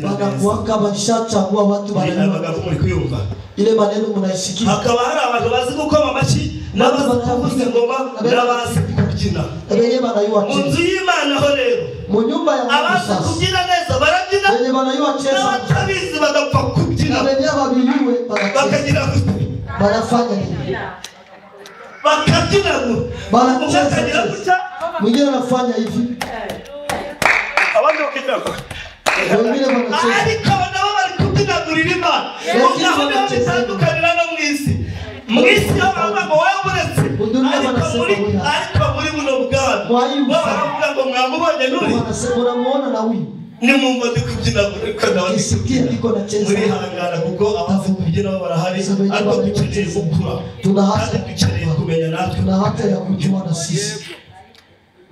Wanakuwaka walishachagua watu wanayumva. Ile maneno mnaisikia. Hakaba hari abantu bazi gukoma amashyi n'abazi kuvuza ingoma n'abazi kubyina. Wenye wanayua Mu nzu y'Imana ho rero mu nyumba ya Mungu abazi sasa. Kubyina neza barabyina, Wenye wanayua cheza n'abatabizi bagapfa kubyina. Wenye wabiyue banacheza. Bakagira gute? Wanafanya nini? Bakabyina ngo Banacheza. Bakagira gutya. Mwingine anafanya hivi. Abandi bakagira Wengine wanacheza. Ariko nabo bari kubyinagurira Imana. Naho niho bitandukanira no mu isi. Mu isi ho baravuga ngo wowe uretse, ariko muri buno bwami bo baravuga ngo mwamubonye n'uri. Wanasema unamuona na huyu. Nimwumva ndi kubyinagura ariko nawe ndi Ukisikia kubyina. niko nacheza. Murihangana kuko abazi kubyina bo barahari, ariko dukeneye gukura Tuna kandi haja dukeneye kumenya natwe. Tuna haja ya kujua na sisi.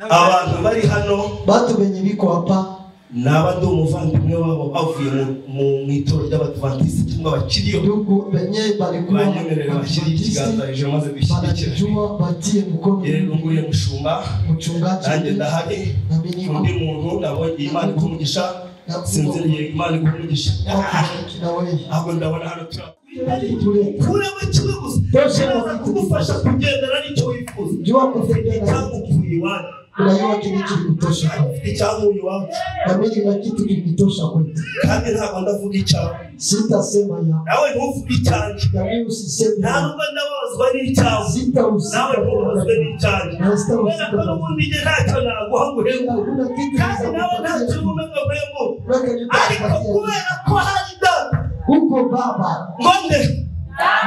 Abantu bari hano Watu wenye biko hapa naba ndi umuvandimwe wabo bavuye mu itorero ry'Abadivantisi cyangwa abakiriyo ndugu wenye balikuwa banyemerera bashyire ikiganza hejuru maze dushyigikire. Wanajua batie mkono. Rero nguriye mushumba mchungaji nanjye ndahari na mimi niko undi muntu nabonye Imana iguha umugisha sinziriye Imana iguha umugisha na wewe ahubwo ndabona hano tuleta kuremo kimwe gusa kiraza kugufasha kugendana n'icyo wifuza. Jua kutembea na Icyagukuye iwanyu unajua kilichokutosha kwetu. Icyankuye iwacu Na mimi na kitu kilinitosha kwetu. Kandi ntabwo ndavuga icyawe Sitasema ya nawe ntuvuge icyanjye na mimi usiseme nta ya nubwo ndababazwa n'icyawe sitahusika nawe ntubabazwe n'icyanjye na kubera ko sitahusika n'ubundi njye ntacyo naguha ngo uhembuke hakuna kitu kandi nawe ntacyo nitakupatia ubona ngo uhembuke Unataka ariko nitakupatia kubera ko hari data huko baba ngo nde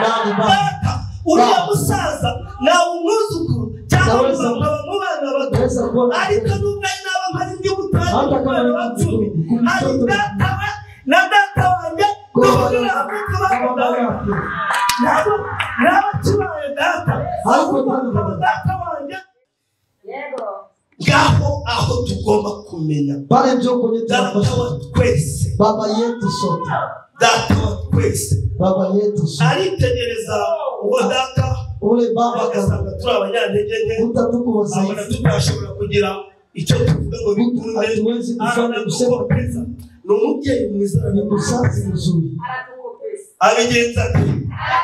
nani baba data uriya musaza nawe umwuzukuru cyangwa nkaba mu bana bato naweza kuwa ariko nubwo ari naba mpari ndi butane hata ku kama bana ni bacumi hari mtoto data we na data wanjye kwa duhurira hamwe kama tukabana baba yake nabo naba kibaye data ariko ahubwo tano akaba baba data wanjye ngaho aho tugomba kumenya pale njo kwenye data tunapaswa wa twese baba yetu sote data wa twese baba yetu sote aritegereza uwo data ule baba agasanga turi abanyantege nke kuta tuko abona wadhaifu tutashobora kugira icyo tuvuga ngo bikunde hatuwezi kufanya kusema aranadukopeza ni umubyeyi mwiza ni mzazi mzuri abigenza ati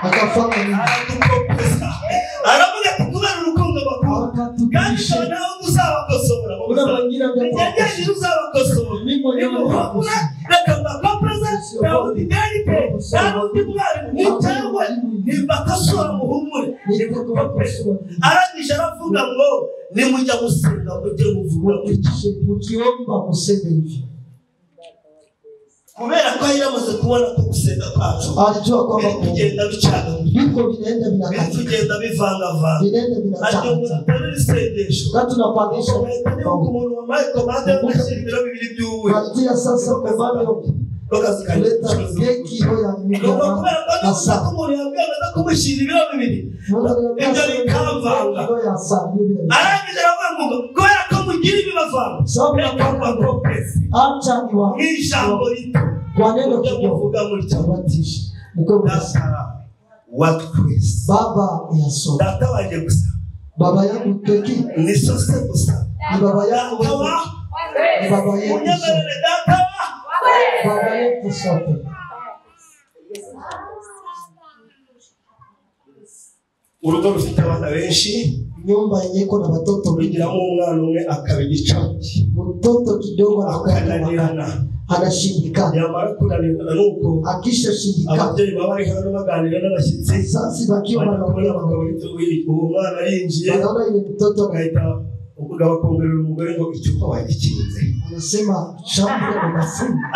akafanya nini aradukopeza aravuga ati kubera urukundo bakunda kandi akatupisha nkaba nawe uzabakosora kuna wengine njye uzabakosora mimi mwenyewe nimuhumure reka mbakopeze nta wundi derike nta wundi mwarimu ni jyewe nimbakosora muhumure nimukopeze arangije aravuga ngo nimujya gusenga mujye muvuga gutya mkiomba museme hivi kubera ko yari yamaze kubona ko gusenga kwacu alijua kwamba biri kugenda bicagagurika viko vinaenda biri vinakatika kugenda bivangavanga vinaenda ariko umuntu vinachanganyika aterura isengesho wakati tunapandisha ugahita nibuka umuntu wampaye komande yo gushyira ibiro bibiri by'ubuyi kuanzia sasa komande kuleta keki hiyo ya Nuko kubera ko nibuka asa ko umuntu yabwiye amaze kumushyira ibiro bibiri ibyo bikamvanga kilo ya saa mbili arangije aravuga ngo kubera ko mugira ibibavanga sababu reka mbakopeze acha ni wa mu ijambo rito kwa neno mujye kidogo muvuga mutya tabatisha mko data wa twese baba ya sote data wanjye gusa baba yangu pekee ni sose gusa ni baba yangu data wa ni baba yetu sote munyemerere data wa baba yetu sote urugo rufite abana benshi nyumba yenye iko na watoto wengi rugiramo umwana umwe akaba igicamuke mtoto kidogo anakuwa akananirana anashindikana yamara kunanirana nuko akishashindikana ababyeyi baba bari hano baganira n'abashyitsi sasa wakiwa bajya kubona wanaongea bakabona uwo mwana yinjiye wanaona ile mtoto bagahita umugabo akongerera umugore ngo icyumba wagikinze anasema shamba unafunga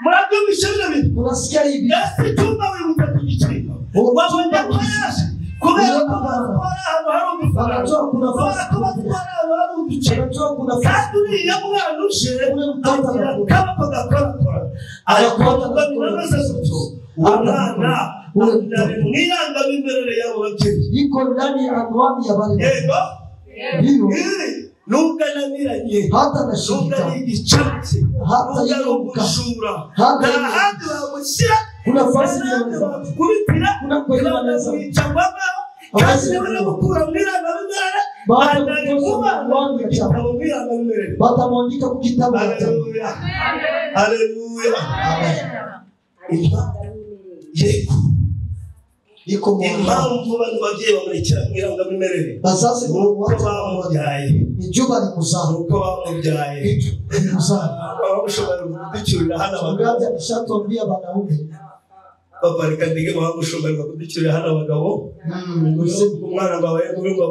murabyumvishe bino bintu unasikia hivi ese icyumba wibutse kugikinga wabonye ko yaje kubera ko bazi ko ari ahantu hari udufaranga wanajua kuna kubera ko bazi ko ari ahantu hari uduce wanajua kuna kandi uriya mwana uje ule mtoto agira anakuja akaboko gakorakora ariko nubwo bimeze gutyo uwo mwana ari mu irangamimerere y'abo babyeyi iko ndani ya anwani ya wale yego ndio nubwo ananiranye hata nubwo ari anashindikana igicamuke hata nubwo ari iko mka umujura hata nta handi bamushyira kuna nta fasi handi inaweza bakubitira kuna kwenye wanaweza banamwica ngo aveho kandi niba no gukura mu irangamimerere Anari mu bana mu gitabo mwirangamimerere, batamwandika ku kitabu. Haleluya, haleluya. Yego, Iko impamvu bano babyeyi bamurekera mu irangamimerere bazazi nuko bamubyaye, ni juba ni muzaa, nuko bamubyaye. Ni muzaa. Bamushobora kuducyurira hano abagabo. Mchungaji alishatuambia wanaume Papa reka ndege bamushobora kuducyurira hano abagabo. Umwana wawe ngo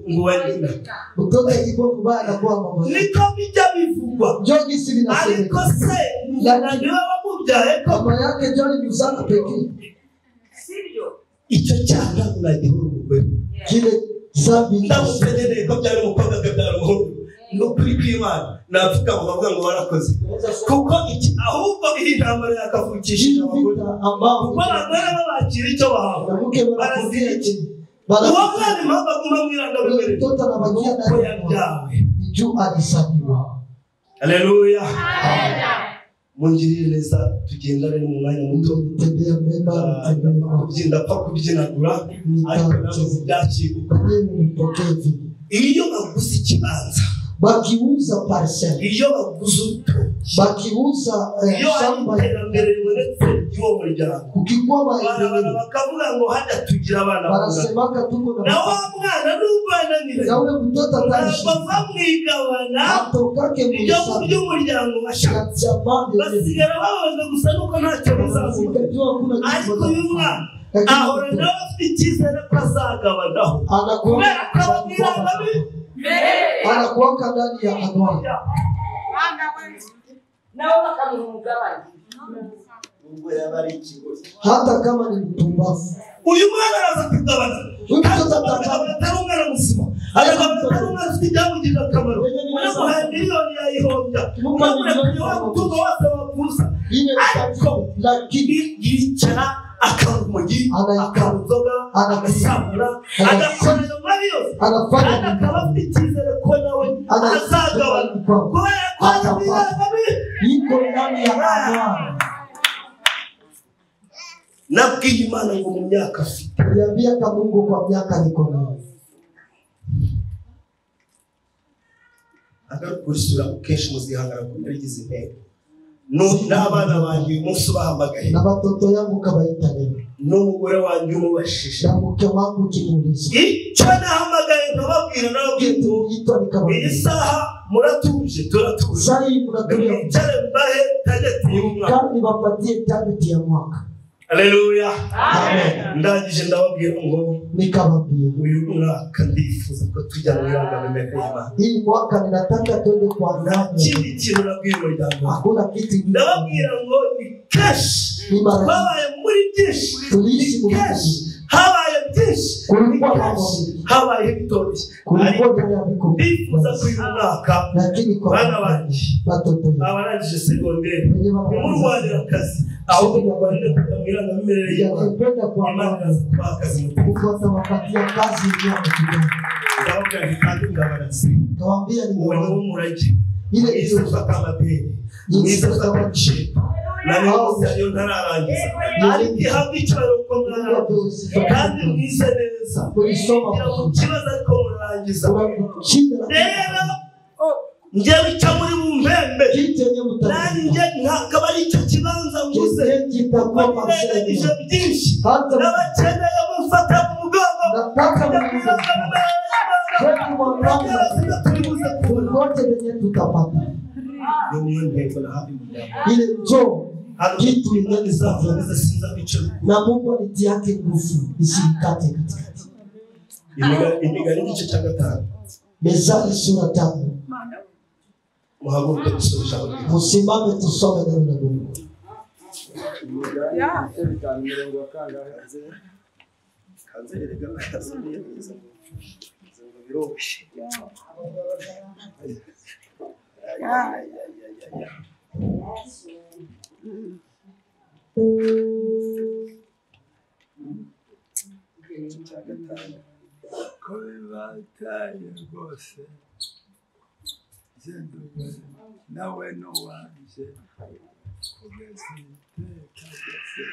ngo wa nyina. Mtoto akikuwa mbaya anakuwa mama. Niko bijya bivugwa. Njoo gisi vinasemeka. Ariko se niwe wamubyaye ko mama yake njoo alimzaa pekee. Icyo cyaha mwagiha umugore. Kile zambi ndamutegereye ko byari umukobwa akabyara umuhungu. Ni ukuri kw'Imana navuga ngo bavuga ngo barakoze. Kuko iki ahubwo iyi ntambara yakavukishije abagore. Kuko abagore babakira icyo bahawe. Barazira iki? Uwo mwana impamvu aguma mu irangamimerere nuko yabyawe. Juu alizaliwa. Haleluya. Mungirire neza tugendane mu mwanya muto. Ndapfa kubyinagura ariko ntabwo byakiguka. Iyo baguze ikibanza, bakiuza parcelle, iyo baguze urutoki, bakiuza shamba, iterambere ribonetse ry'uwo muryango, kukikuwa maendeleo, bakavuga ngo hajya tugira abana, wanasemaka tuko na wa mwana nubwo ananiranye, na ule mtoto ataishi, bava mu igabana atokake mu ry'umuryango washatse, basigara bababajwe gusa nuko ntacyo bizavuga. Ariko uyu mwana ahora nawe afite icyizere ko azagabanaho, kubera ko abamwirangamimerere anakuwaka ndani ya anwani hata kama ni mpumbavu. Uyu mwana araza kugabana, atari umwana muzima, aragabana atari umwana ufite ibyamugirira akamaro. Unamuhaye miliyoni yayihombya, unamurekuriye wa mutungo wose wakuza, ariko yicara akanywa urumogi, akanywa inzoga, agasambura, agakora ayo mabi yose, kandi akaba afite icyizere ko nawe azagabana, kubera ko ari irangamimerere. Iko ndani ya anwani. Nabwiye Imana ngo mu myaka afite, niliambia ka Mungu kwa miaka niko nayo. Agarukurisura kenshi muzihangana ko narigize intego. N'abana banjye uyu munsi ubahamagaye, na watoto yangu kabaita leo, n'umugore wanjye umubashije, na mke wangu kimuuliza, icyo nahamagaye nkababwira, nababwira iyi saha muratuje, turatuje, mwicare mbahe tageti y'umwaka, kandi bapatie tageti ya mwaka. Haleluya. Amen. Ndangije ndababwira ngo nikabambia uyu mwaka ndifuza ko tujya mu irangamimerere y'Imana. Hii mwaka ninataka twende kwa ndani. Ikindi kintu nabwiye umuryango, hakuna kitu. Ndababwira ngo ni cash. Habaye muri byinshi, ni cash. Habaye byinshi, ni cash. Habaye bitoroshye. Ariko ndifuza ko uyu mwaka bana banjye abarangije segonderi nimurwanira akazi, ahubwo murwanire kujya mu irangamimerere y'Imana. Imana iraza kubaha akazi mu gihugu. Ndababwira nti kandi ndabaraze, uwo ni wo murage mwiza ufata amadeni, mwiza ufata ibiciro, na yose ariyo ntararangiza, ariko ihabwa icyubahiro kuko mwararangiza, kandi mwize neza, mwigira mu kibazo ariko murarangiza. Rero njyewe icyo muri bumpembe nanjye ntakaba ari icyo kibanza nguze, kuko nirengagije byinshi, n'abakeneye gufata mu mugongo bakajya mu irangamimerere y'Imana, turibuze kubona. Ile njoo kitu na Mungu alitiake nguvu isiikate katikati. Imigani igice cya 5, Mezali sura 5. Muhaguruke dusome ijambo ry'Imana. Musimame tusome neno la Mungu. Ko bibataye rwose nawe n'uwanje kugeza iteka ryose.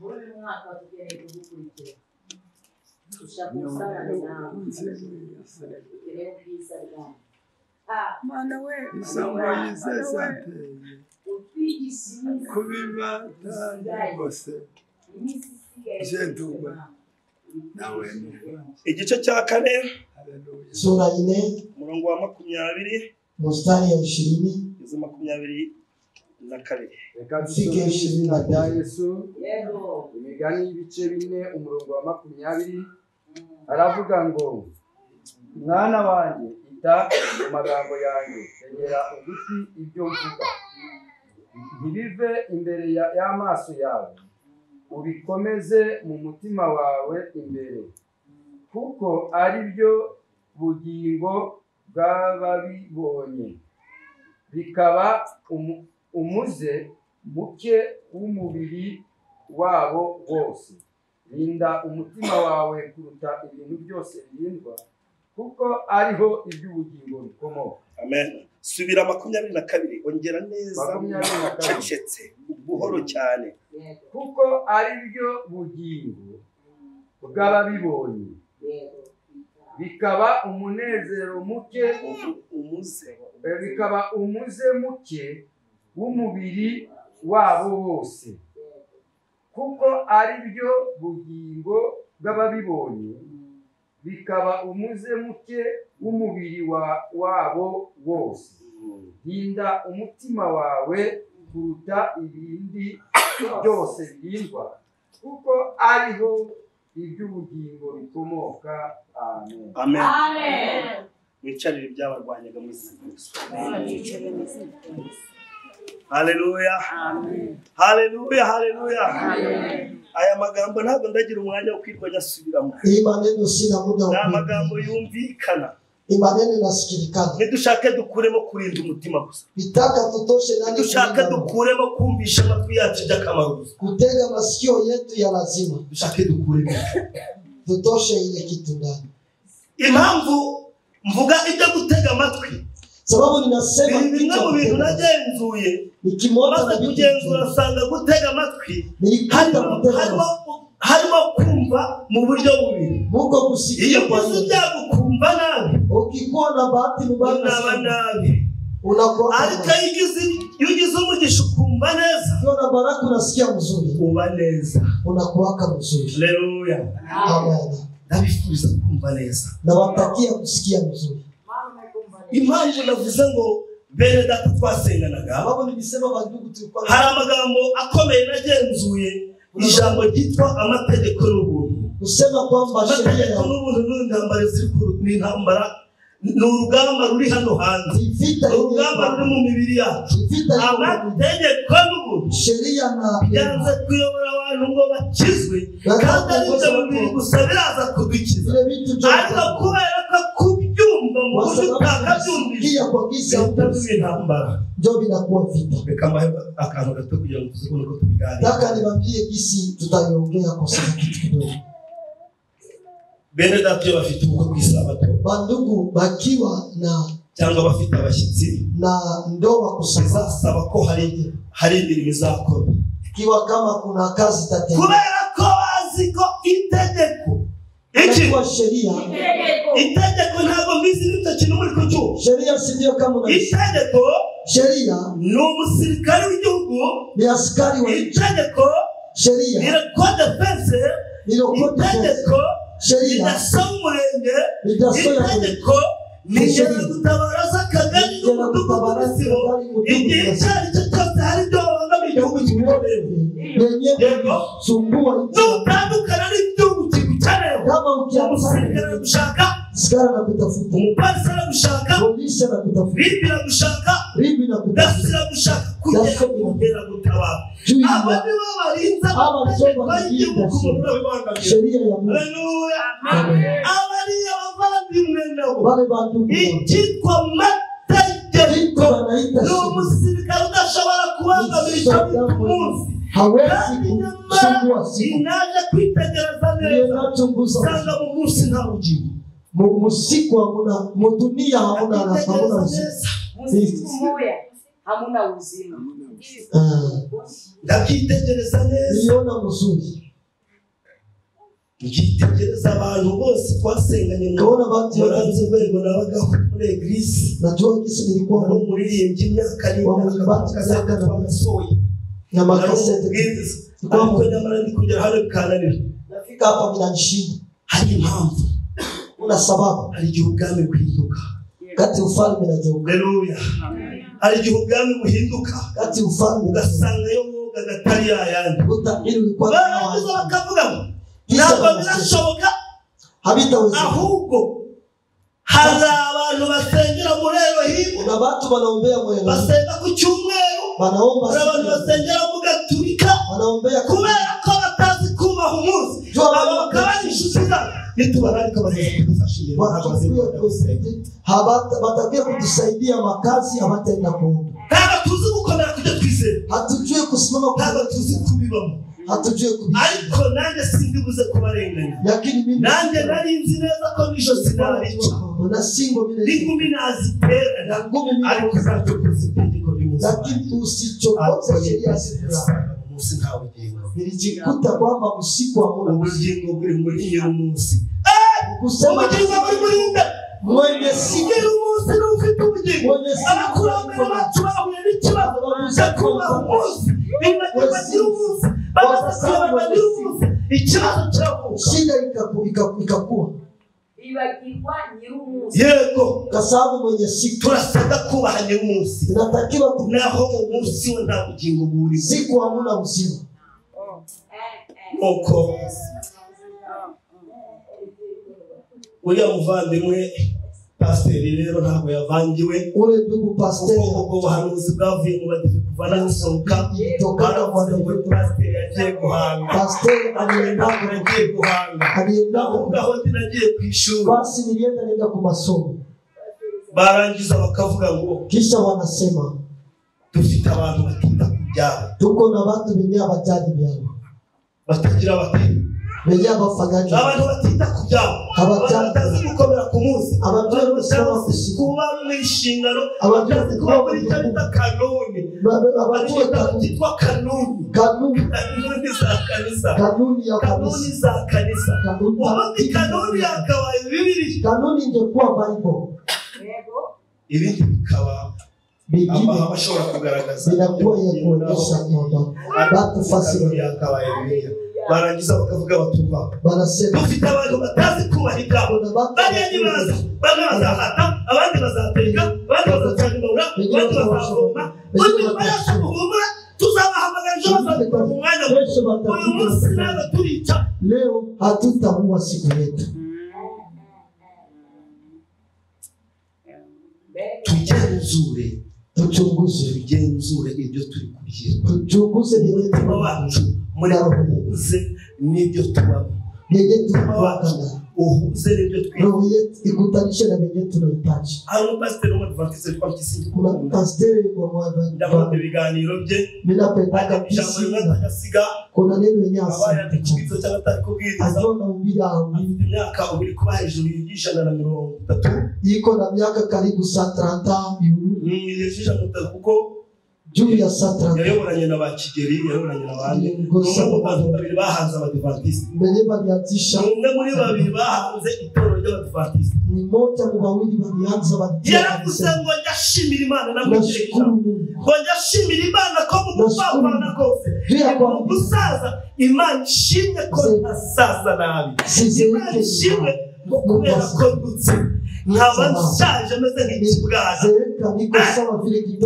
Muri uyu mwaka tugeneye kugukurikira. Dushaka ubusabane nawe. Dukeneye ubwiza bwawe. Mana we, izo ngoyi ze zateye Utwigishe iminsi kuba imbata rwose iminsi isigaye. Je nduwe. Nawe ni uwanjye. Igice cya kane, Haleluya. Sura 4 umurongo wa 20 mstari ya 20 kugeza 22. Reka Fike dusome ishirini izina na rya mbili. Yesu. Yego. Imigani y'ibice 4 umurongo wa 20 aravuga ngo: mwana wanjye, ita ku magambo yanjye, tegera ugutwi ibyo mvuga, ntibive imbere y'amaso yawe, ubikomeze mu mutima wawe imbere, kuko ari byo bugingo bw'ababibonye, bikaba umuze muke w'umubiri wabo wose. Rinda umutima wawe kuruta ibintu byose birindwa, kuko ariho iby'ubugingo bikomoka. Amen. Subira 22, ongera neza 22. Cecetse buhoro cyane. Yego. Kuko ari byo bugingo bw'ababibonye, Yego. bikaba umunezero muke, Umuze. bikaba umuze muke w'umubiri wabo wose. Kuko ari byo bugingo bw'ababibonye, bikaba umuze muke w'umubiri wabo wose. Rinda umutima wawe kuruta ibindi byose birindwa, kuko ariho iby'ubugingo bikomoka. Amen. Amen. Amen. Mwicarire ibyabarwanyaga mu izina rya Yesu. Haleluya. Haleluya, haleluya. Aya magambo ntabwo ndagira umwanya wo kwirwa nyasubiramo. Hii maneno sina muda Ni wa amagambo yumvikana. Hii maneno inasikilikana. Nidushake dukuremo kurinda umutima gusa. Nitaka tutoshe nani Nidushake kulinda roho. dukuremo kumvisha amatwi yacu iby'akamaro gusa. Kutega masikio yetu ya lazima. Dushake dukuremo. Tutoshe ile kitu ndani. Impamvu mvuga ibyo gutega amatwi, Sababu ninasema biri kitu bimwe cha mu bintu kutega. nagenzuye. Nikimwona Maze na vitu kugenzura vingine. nsanga gutega amatwi Nilikuta harimo kutega harimo masikio. harimo kumva mu buryo bubiri. Muko kusikia Iyo kwa ugize hiyo. ibyago ukumva nabi, Ukikuwa na bahati mbaya unaba unasikia, nabi. unakuwa Ariko iyo ugize umugisha ukumva neza, ukiwa na baraka unasikia mzuri, uba neza. unakuwaka mzuri. Haleluya. Amen. Ndabifuriza kumva neza. Nawatakia kusikia mzuri. Impamvu navuze ngo bene data twasenganaga, Sababu nilisema bandugu tulikuwa hari amagambo akomeye nagenzuye, ijambo ryitwa amategeko n'ubuntu. kusema kwamba sheria Amategeko ya n'ubuntu ni intambara ziri ni intambara, ni urugamba ruri hano hanze, ni vita ni urugamba ruri mu mibiri yacu. ni vita iko Amategeko n'ubuntu sheria na byanze kuyobora abantu ngo bakizwe, kandi ari ibyo bibiri gusa biraza kudukiza. vile vitu Ariko vyote kubera ko kubyumva mu kwa buryo sababu utakabyumvise kusikia kwa gisi bihita biba hauta intambara. ndio vinakuwa vita. Reka mbahe akantu gato kugira ngo tuze kubona uko tubiganira. Nataka niwaambie gisi tutaiongea kwa sasa kitu kidogo. Bene data iyo bafite ubukwe ku isabato Bandugu bakiwa na cyangwa bafite abashyitsi, na ndoa kusaba, bizasaba ko hari imirimo izakorwa, ikiwa kama kuna kazi tatendeka, kubera ko bazi ko itegeko iki kwa sheria Itegeko. itegeko ntabwo mbizi n'icyo kintu muri kucyumva. sheria si ndio kama una Itegeko sheria ni umusirikare w'igihugu, ni askari wa itegeko sheria ni code defense, ni lokote itegeko sheria ridasaba umurenge, ni daso ya itegeko ni inkeragutabara z'akagari n'umudugudu w'isibo. Igihe icyo ari cyo cyose hari ibyo babangamiye igihugu kigukeneye, yenye Yego. sumbua nchi. Nutandukana n'igihugu kigukeneye, Kama umusirikare ukiamsana aragushaka, askari anakutafuta, umupolisi aragushaka, polisi anakutafuta, ribi iragushaka, ribi inakutafuta daso iragushaka kugira ngo inkeragutabara. juu Abo ya nibo barinze Aba amategeko nibo y'igihugu ku muntu urabibangamiye. sheria ya Mungu. Haleluya. Amen. Abariya bavandimwe nabo Wale bandugu icyitwa amategeko kitu wanaita ni sheria umusirikare udashobora kubangamira icyo bita umunsi, hawezi kandi nyamara kusumbua siku. inaje kwitegereza neza Ninachunguza usanga mu munsi nta bugingo. musiku hamuna, mudunia hamuna hamuna Kwitegereza usiku. neza Musiku moya. Hamuna uzima. Ndabyitegereza neza. Niliona mzuri. Ngitegereza abantu bose twasenganye Nikaona watu muranze urwego nabagaho muri eglise. Najua kisi nilikuwa wari umuririmbyi imyaka n'imyaka twagasohoye na makasete. Ariko nyamara ndi kugera hano bikananira. Nafika hapa vinanishinda. Hari impamvu. Kuna sababu. Hari igihe ubwami buhinduka. Kati ufalme unageuka. Haleluya. Hari igihe ubwami buhinduka. Kati ufalme ugasanga yo mwogaga atari yayandi. Barangiza bakavuga ngo ntabwo birashoboka, ahubwo hari abantu basengera muri Elohimu, basenga ku cyumweru, hari abantu basengera mu Gatulika kubera ko batazi kubaha umunsi. Aba bakaba ari inshuti zabo, nitubararika bazaza kudufasha imirimo, ntabwo bazemera gusenga. Batakuja kutusaidia makazi, hawataenda kuomba. Ntabwo tuzi gukomera kubyo twizera, hatujui kusimama, ntabwo tuzi kubibamo, hatujui kubibamo. Ariko nanjye sindibuze kubarenganya, lakini mimi nanjye nari nzi neza ko n'ijosi narica na singo mimi n'ingumi nazitera na ngumi mimi, ariko uzacokoza itegeko ry'umunsi, lakini usichokoze sheria ya siku. Umunsi nta bugingo. Nilijikuta kwamba usiku hamuna ubugingo, buri muri nyir'umunsi. Kusema ubugingo buri muri nde? Mwenye siku. Nyir'umunsi ni ufite ubugingo. Abakurambere bacu bahuye n'ikibazo cyo kubaha umunsi, bibagirwa nyir'umunsi, bamaze kwibagirwa nyir'umunsi, ikibazo kiravuka, shida ikakuwa, bibagirwa nyir'umunsi. Yego, kwa sababu mwenye siku. Turasabwa kubaha nyir'umunsi, tunatakiwa naho mu munsi we nta bugingo burimo, siku hamuna uzima. Nuko uriya muvandimwe pasiteri rero ntabwo yavangiwe. Ule ndugu pasiteri, ubwo buhanuzi bwavuye mu badive kuva nasohoka, baravuze ngo pasiteri yagiye guhanga, pasiteri yagiye guhanga, ahubwo aho ndi nagiye ku ishuri, basi nilienda nenda ku masomo. Barangiza bakavuga ngo, kisha wanasema dufite abantu batita ku byabo, tuko na watu wenye hawajali byabo, batagira bati wenye hawafanyaji, abantu batita ku byabo, batazi gukomera ku munsi, abantu batazi kuba mu inshingano, batazi kuba muri icyo bita kanuni, cyitwa kanuni, kanuni za kanisa, kanuni za kanisa. Ubundi kanuni yakabaye Bibiliya, kanuni ingekuwa Bible, ibindi bikaba amahame ashobora kugaragaza binakuwa ya kuonyesha kwamba watu fasi yakabaye Bibiliya. Barangiza bakavuga batumva, barasema dufite abantu batazi kubaha ibyabo, bariya nibaza, bamwe bazahata, abandi bazateka, abandi bazacana imbabura, abandi bazavoma, undi yacu muhumura tuzabahamagara ejo bazabikora mu mwanya. Uyu munsi ntabwo turica, leo hatutaua siku yetu. Tugenzure, tuchunguze, tugenzure ibyo turi kubwirwa, tuchunguze umutima wacu muri uhuze n'ibyo tubamo, vyenye wacu uhuze n'ibyo twifuza, roho yetu ikutanishe na vyenye tunahitaji. Hari umupasiteri w'umwadivantiste witwa Mpyisi, Kuna pasiteri wa Mwadventista, ndakunda ibiganiro bye, mimi napenda ijambo rimwe atajasiga, kuna neno yenye abaye ari kubwiriza cyangwa atari kubwiriza, akiwa anahubiri ahubiri, afite imyaka ubiri kuba hejuru y'130, iko na miaka karibu saa 30 130 kuko juu ya saa 30 yayoboranye na ba Kigeli, yayoboranye na bande, ni umwe mu bantu babiri bahanze abadivantisite, mwenye balianzisha, ni umwe muri babiri bahanze itorero ry'abadivantisite, ni mmoja mu wawili walianza. Yaravuze ngo njya ashimira Imana, namwigisha ngo njya ashimira Imana ko mu gupfapfana kose, mu gusaza, Imana ishimwe ko ntasaza nabi, Imana ishimwe ngo kubera ko ndutse nkaba nshaje meze nk'ikibwana,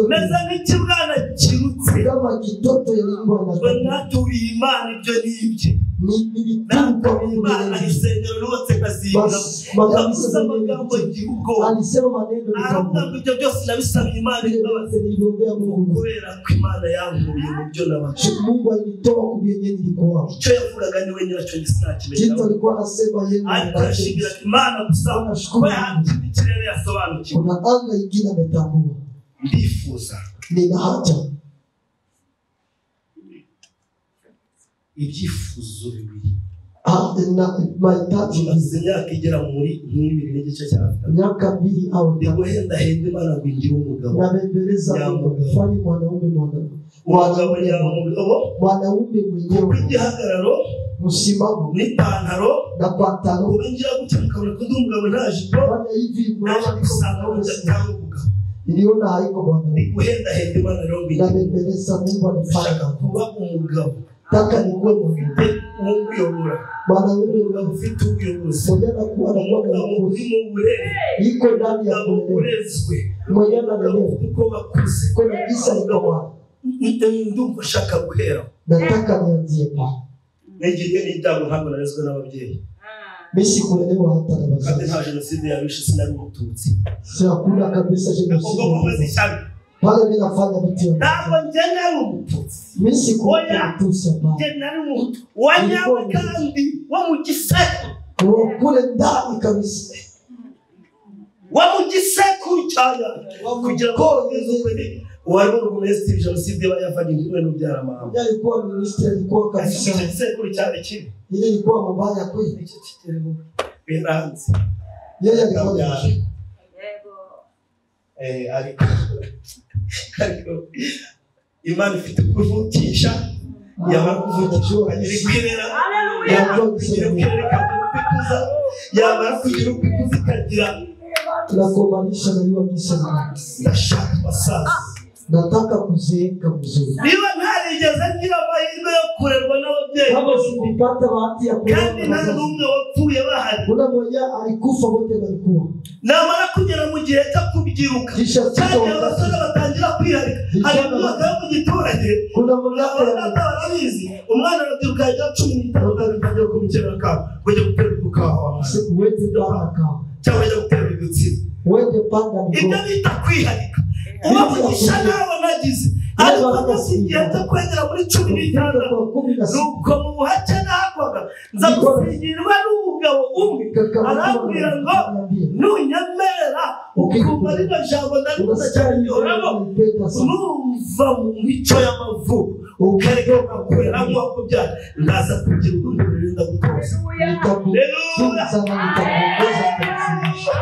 meze nk'ikibwana kirutse, ngo naturiye Imana ibyo n'ibye, naturiye Imana isengero nubatse nkazinga, yavuze amagambo ngira ubwoba, aravuga ngo ibyo byose nabisabiye Imana imbabazi, kubera ko Imana yankuye mu byo nabanje. Icyo yavugaga niwe nyiracyo njye sinakimenya, ariko yashimiraga Imana gusa ko yahanze ikirere yasobanukiwe. Kuna anga ingine ametambua. Ndifuza, nina haja ibyifuzo bibiri, Mahitaji Maze imyaka igera muri nk'ibiri n'igice cya gatatu miaka 2 au ndi 3 guhendahenda Imana ngo ingire umugabo. Nabembeleza Mungu fanye mwanaume Umugabo nyamugabo, mwanaume kuko mwenyewe igihagararo msimamo n'ipantaro na pantalo kuba ngira gutya mukabona ko ndi umugabo nta jipo. Fanya hivi Naje mnaona niko gusanga mwanaume burya sina. atari umugabo. Niliona haiko Ndi mwanaume. guhendahenda Imana rero ngo ingire. Nabembeleza Mungu anifanye. Ndashaka kuba umugabo Nataka nikuwe mwanaume. ufite uwuyobora, Mwanaume umugabo ufite ubuyobozi, mwenye anakuwa anakuwa na umugabo uongozi. uri mu burere, Iko ndani ya umugabo kulelewa. urezwe, Mwenye umugabo analelewa. ufite uko bakuze. Kuna kisa iko mwana. Ndumva nshaka guhera. Nataka nianzie pale. Nigiriye n'ibyago ntabwo narezwe n'ababyeyi, Mimi sikulelewa hata na kandi wazazi. nta jenoside yabishe, sinari umututsi. Hakuna kabisa Ubwo jenoside. nkomeza ishyari Pale mimi nafanya vitu ya ntabwo njye nari umututsi. mimi sikuwa mtusi hapana. Njye nari umuhutu wa nyawe kandi wo mu gisekuru, Kwa kule ndani kabisa. wa mu gisekuru cyane kugira ngo ugeze ukuri. Uwari burugumesitiri jenoside bayavanye indimwe n'ubyara mama. Yeye alikuwa minister, alikuwa Ese kabisa. icyo gisekuru cyari kibi? Ile ilikuwa mabaya kweli. Nicyo kigero biranze. Yeye alikuwa minister. Ariko Imana ifite kuvukisha, yamara kuvukisha ukagira ikwirera, yamara kugira ukwirera ikagira uko ikuza, yamara kugira uko ikuza ikagira. Tunakomanisha na hiyo kisa. Ndashaka abasaza. Nataka kuzeeka mzuri. Niba ntarigeze ngira amahirwe yo kurerwa n'ababyeyi Kama bombi, sikupata bahati ya kandi kulelewa nta na wazazi. n'umwe wapfuye bahari, Kuna mmoja alikufa, wote walikuwa. namara kugera mu gihe cyo kubyiruka, Kisha cyane sasa abasore batangira kwiharika, hari imyaka yo mu giturage. kuna mlaka Abana barabizi, umwana arabyiruka yajya 15 agatangira kumukera kawa kujya gutera udukawa uweze panda kawa. cyangwa ajya gutera udutsina. Uweze panda Ibyo migomba. bita kwiharika, uba mugisha nawe nagize, ariko ngeze igihe cyo kwegera muri 15, Kwa 16 nuko mu buhake nahakwaga nza gusigirwa n'umugabo umwe, arambwira ngo nunyemerera ukumva rino jambo ndarikunda cyane rihoramo, nilipenda sana. numva mu mico y'amavuko ukareka ukakurera nk'uwakubyara, ndaza kugira urundi rurinda gutoza. Nitakufunza na nitakuongoza nitakufundisha.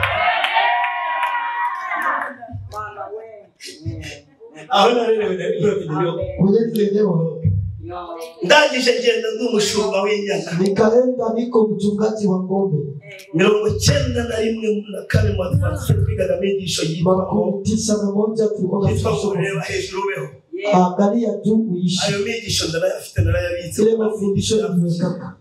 Aho narerewe nari Kwenye nililelewa ndangije ngenda ndi umushumba w'inyana. nikaenda niko mchungaji wa ng'ombe. 91 na 2 mu Badivantiste twigaga amigisho yitwa ngo 91 tulikuwa yitwa ngo tunasoma. reba hejuru ubeho. Angalia juu uishi. Ayo migisho ndarayafite, narayabitse. Ile mafundisho niliwekaka.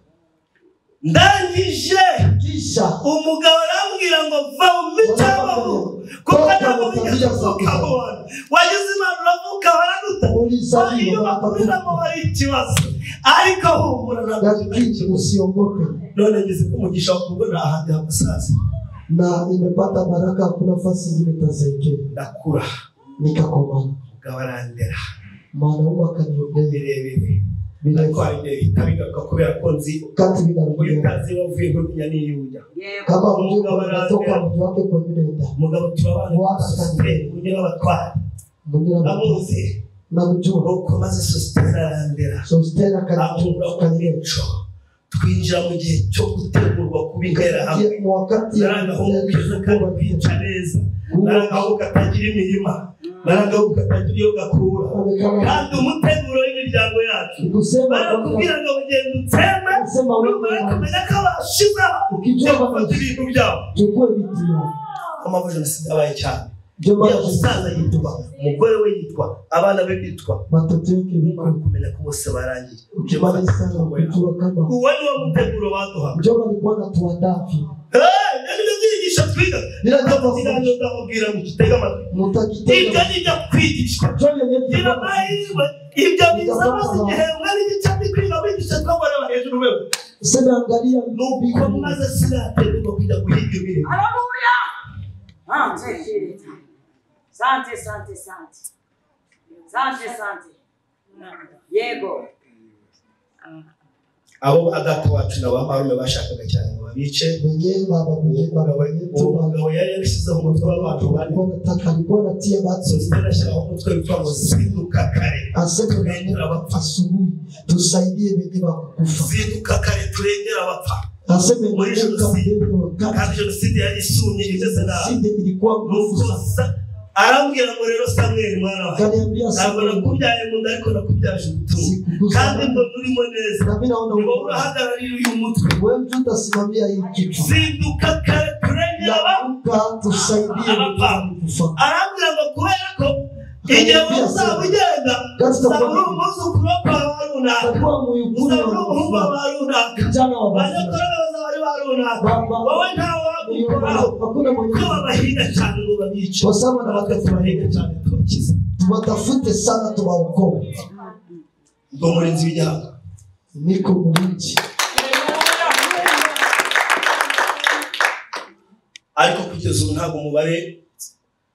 Ndangije Kisha umugabo arambwira ngo va mu mico y'amavuko, kuko ntabwo wigeze uvuka mu bantu, wagize Imana uravuka baraguta, iyo ulizaliwa bakuriramo hari ikibazo, ariko humura ntabwo lakini usiogope. None ngize ko umugisha wo kubona ahandi hamusaza. Na nimepata baraka, hakuna nafasi ingine tazeekea. Ndakura, Nikakomaa, umugabo arandera mwanaume akaniombea birebire, ariko virefu hari igihe bihita bigaruka kubera ko nzi kati uyu vinarudia utazi wavuye ntumenya n'iyo ujya. kama mjue natoka mji wake kwenye nenda Umugabo turabana sositeri unyura abatwara mwingine amuzi namjua nuko maze sositeri arandera, Sostena ankura mu kanilea mico, twinjira mu gihe cyo gutegurwa kuba interahamwe. wakati Nari agahungu keza kandi kwica neza, nari agahungu katagira imirima, nari agahungu katagira iyo gakura, kandi umuteguro w'imiryango yacu kusema barakubwira ngo ugenda utsembe, kusema numara wewe kumenya ko bashizeho ukijua ujya gufata ibintu byabo. chukue vitu yao. Amavu jenoside yabaye cyane, Ndio uriya maana musaza yitwa, umugore we yitwa, abana be bitwa, watoto wake numara viko kumenya ko bose barangiye ujya gufata ukimaliza imitungo yabo. kujua kama Uwo ni wo muteguro baduhaga. mjomba alikuwa anatuandaa vipi. Nibyo byigisho twiga, ikiganiro ndamubwira ngo gitege amatwi. Ibyo Mtakitega ni ibyo kwigishwa. Gira amahirwe, ibyo biza maze igihembwe n'igice ndi kwiga wigisha twabona hejuru wewe. sema angalia Nuko maze sinategurwa kujya guhiga imirimo. Sante, sante, sante. Sante, sante. Yego. Abo ba data wacu na ba marume bashakaga cyane ngo babice. Wenyewe baba baba yetu Umugabo yari yarashyizeho umutwe w'abantu bane. alikuwa anatia watu Sositene ashyiraho umutwe witwa ngo zinduka kare aseme turengere abapfa. asubuhi tusaidie wenye wakufa. Zinduka kare turengere abapfa. Aseme Muri jenoside. Kandi jenoside yari isumye igeze nabi. jenoside ilikuwa nguvu Nuko sana. arambwira ngo rero Samweli mwana wanjye, Akaniambia ntabwo Samweli, nakubyaye mu nda ariko nakubyaje ubutumwa, sikugusa kandi mbona urimo neza, na mimi naona ni wowe uko urahagararira uyu mutwe. wewe mtu utasimamia hii kichwa. Zinduka kare turengere abapfa. Lamuka tusaidie wenye wakufa. Arambwira ngo kubera ko igihe wowe uzaba ugenda uzaba uri umwuzukuru wo kwa ba runaka, Utakuwa muyukuru uzaba uri umuhungu wa wa ba runaka, kijana wa ba baba. nyokuru bazaba ari ba runaka, Baba wowe ntawe wagukoraho hakuna mwenye kuko babahiga cyane ngo babice, kwa sababu na natwe tubahiga cyane tubakize. tuwatafute sana tuwaokoe. Ndi umurinzi w'igihango. Niko mlinzi. Ariko kugeza ubu ntabwo umubare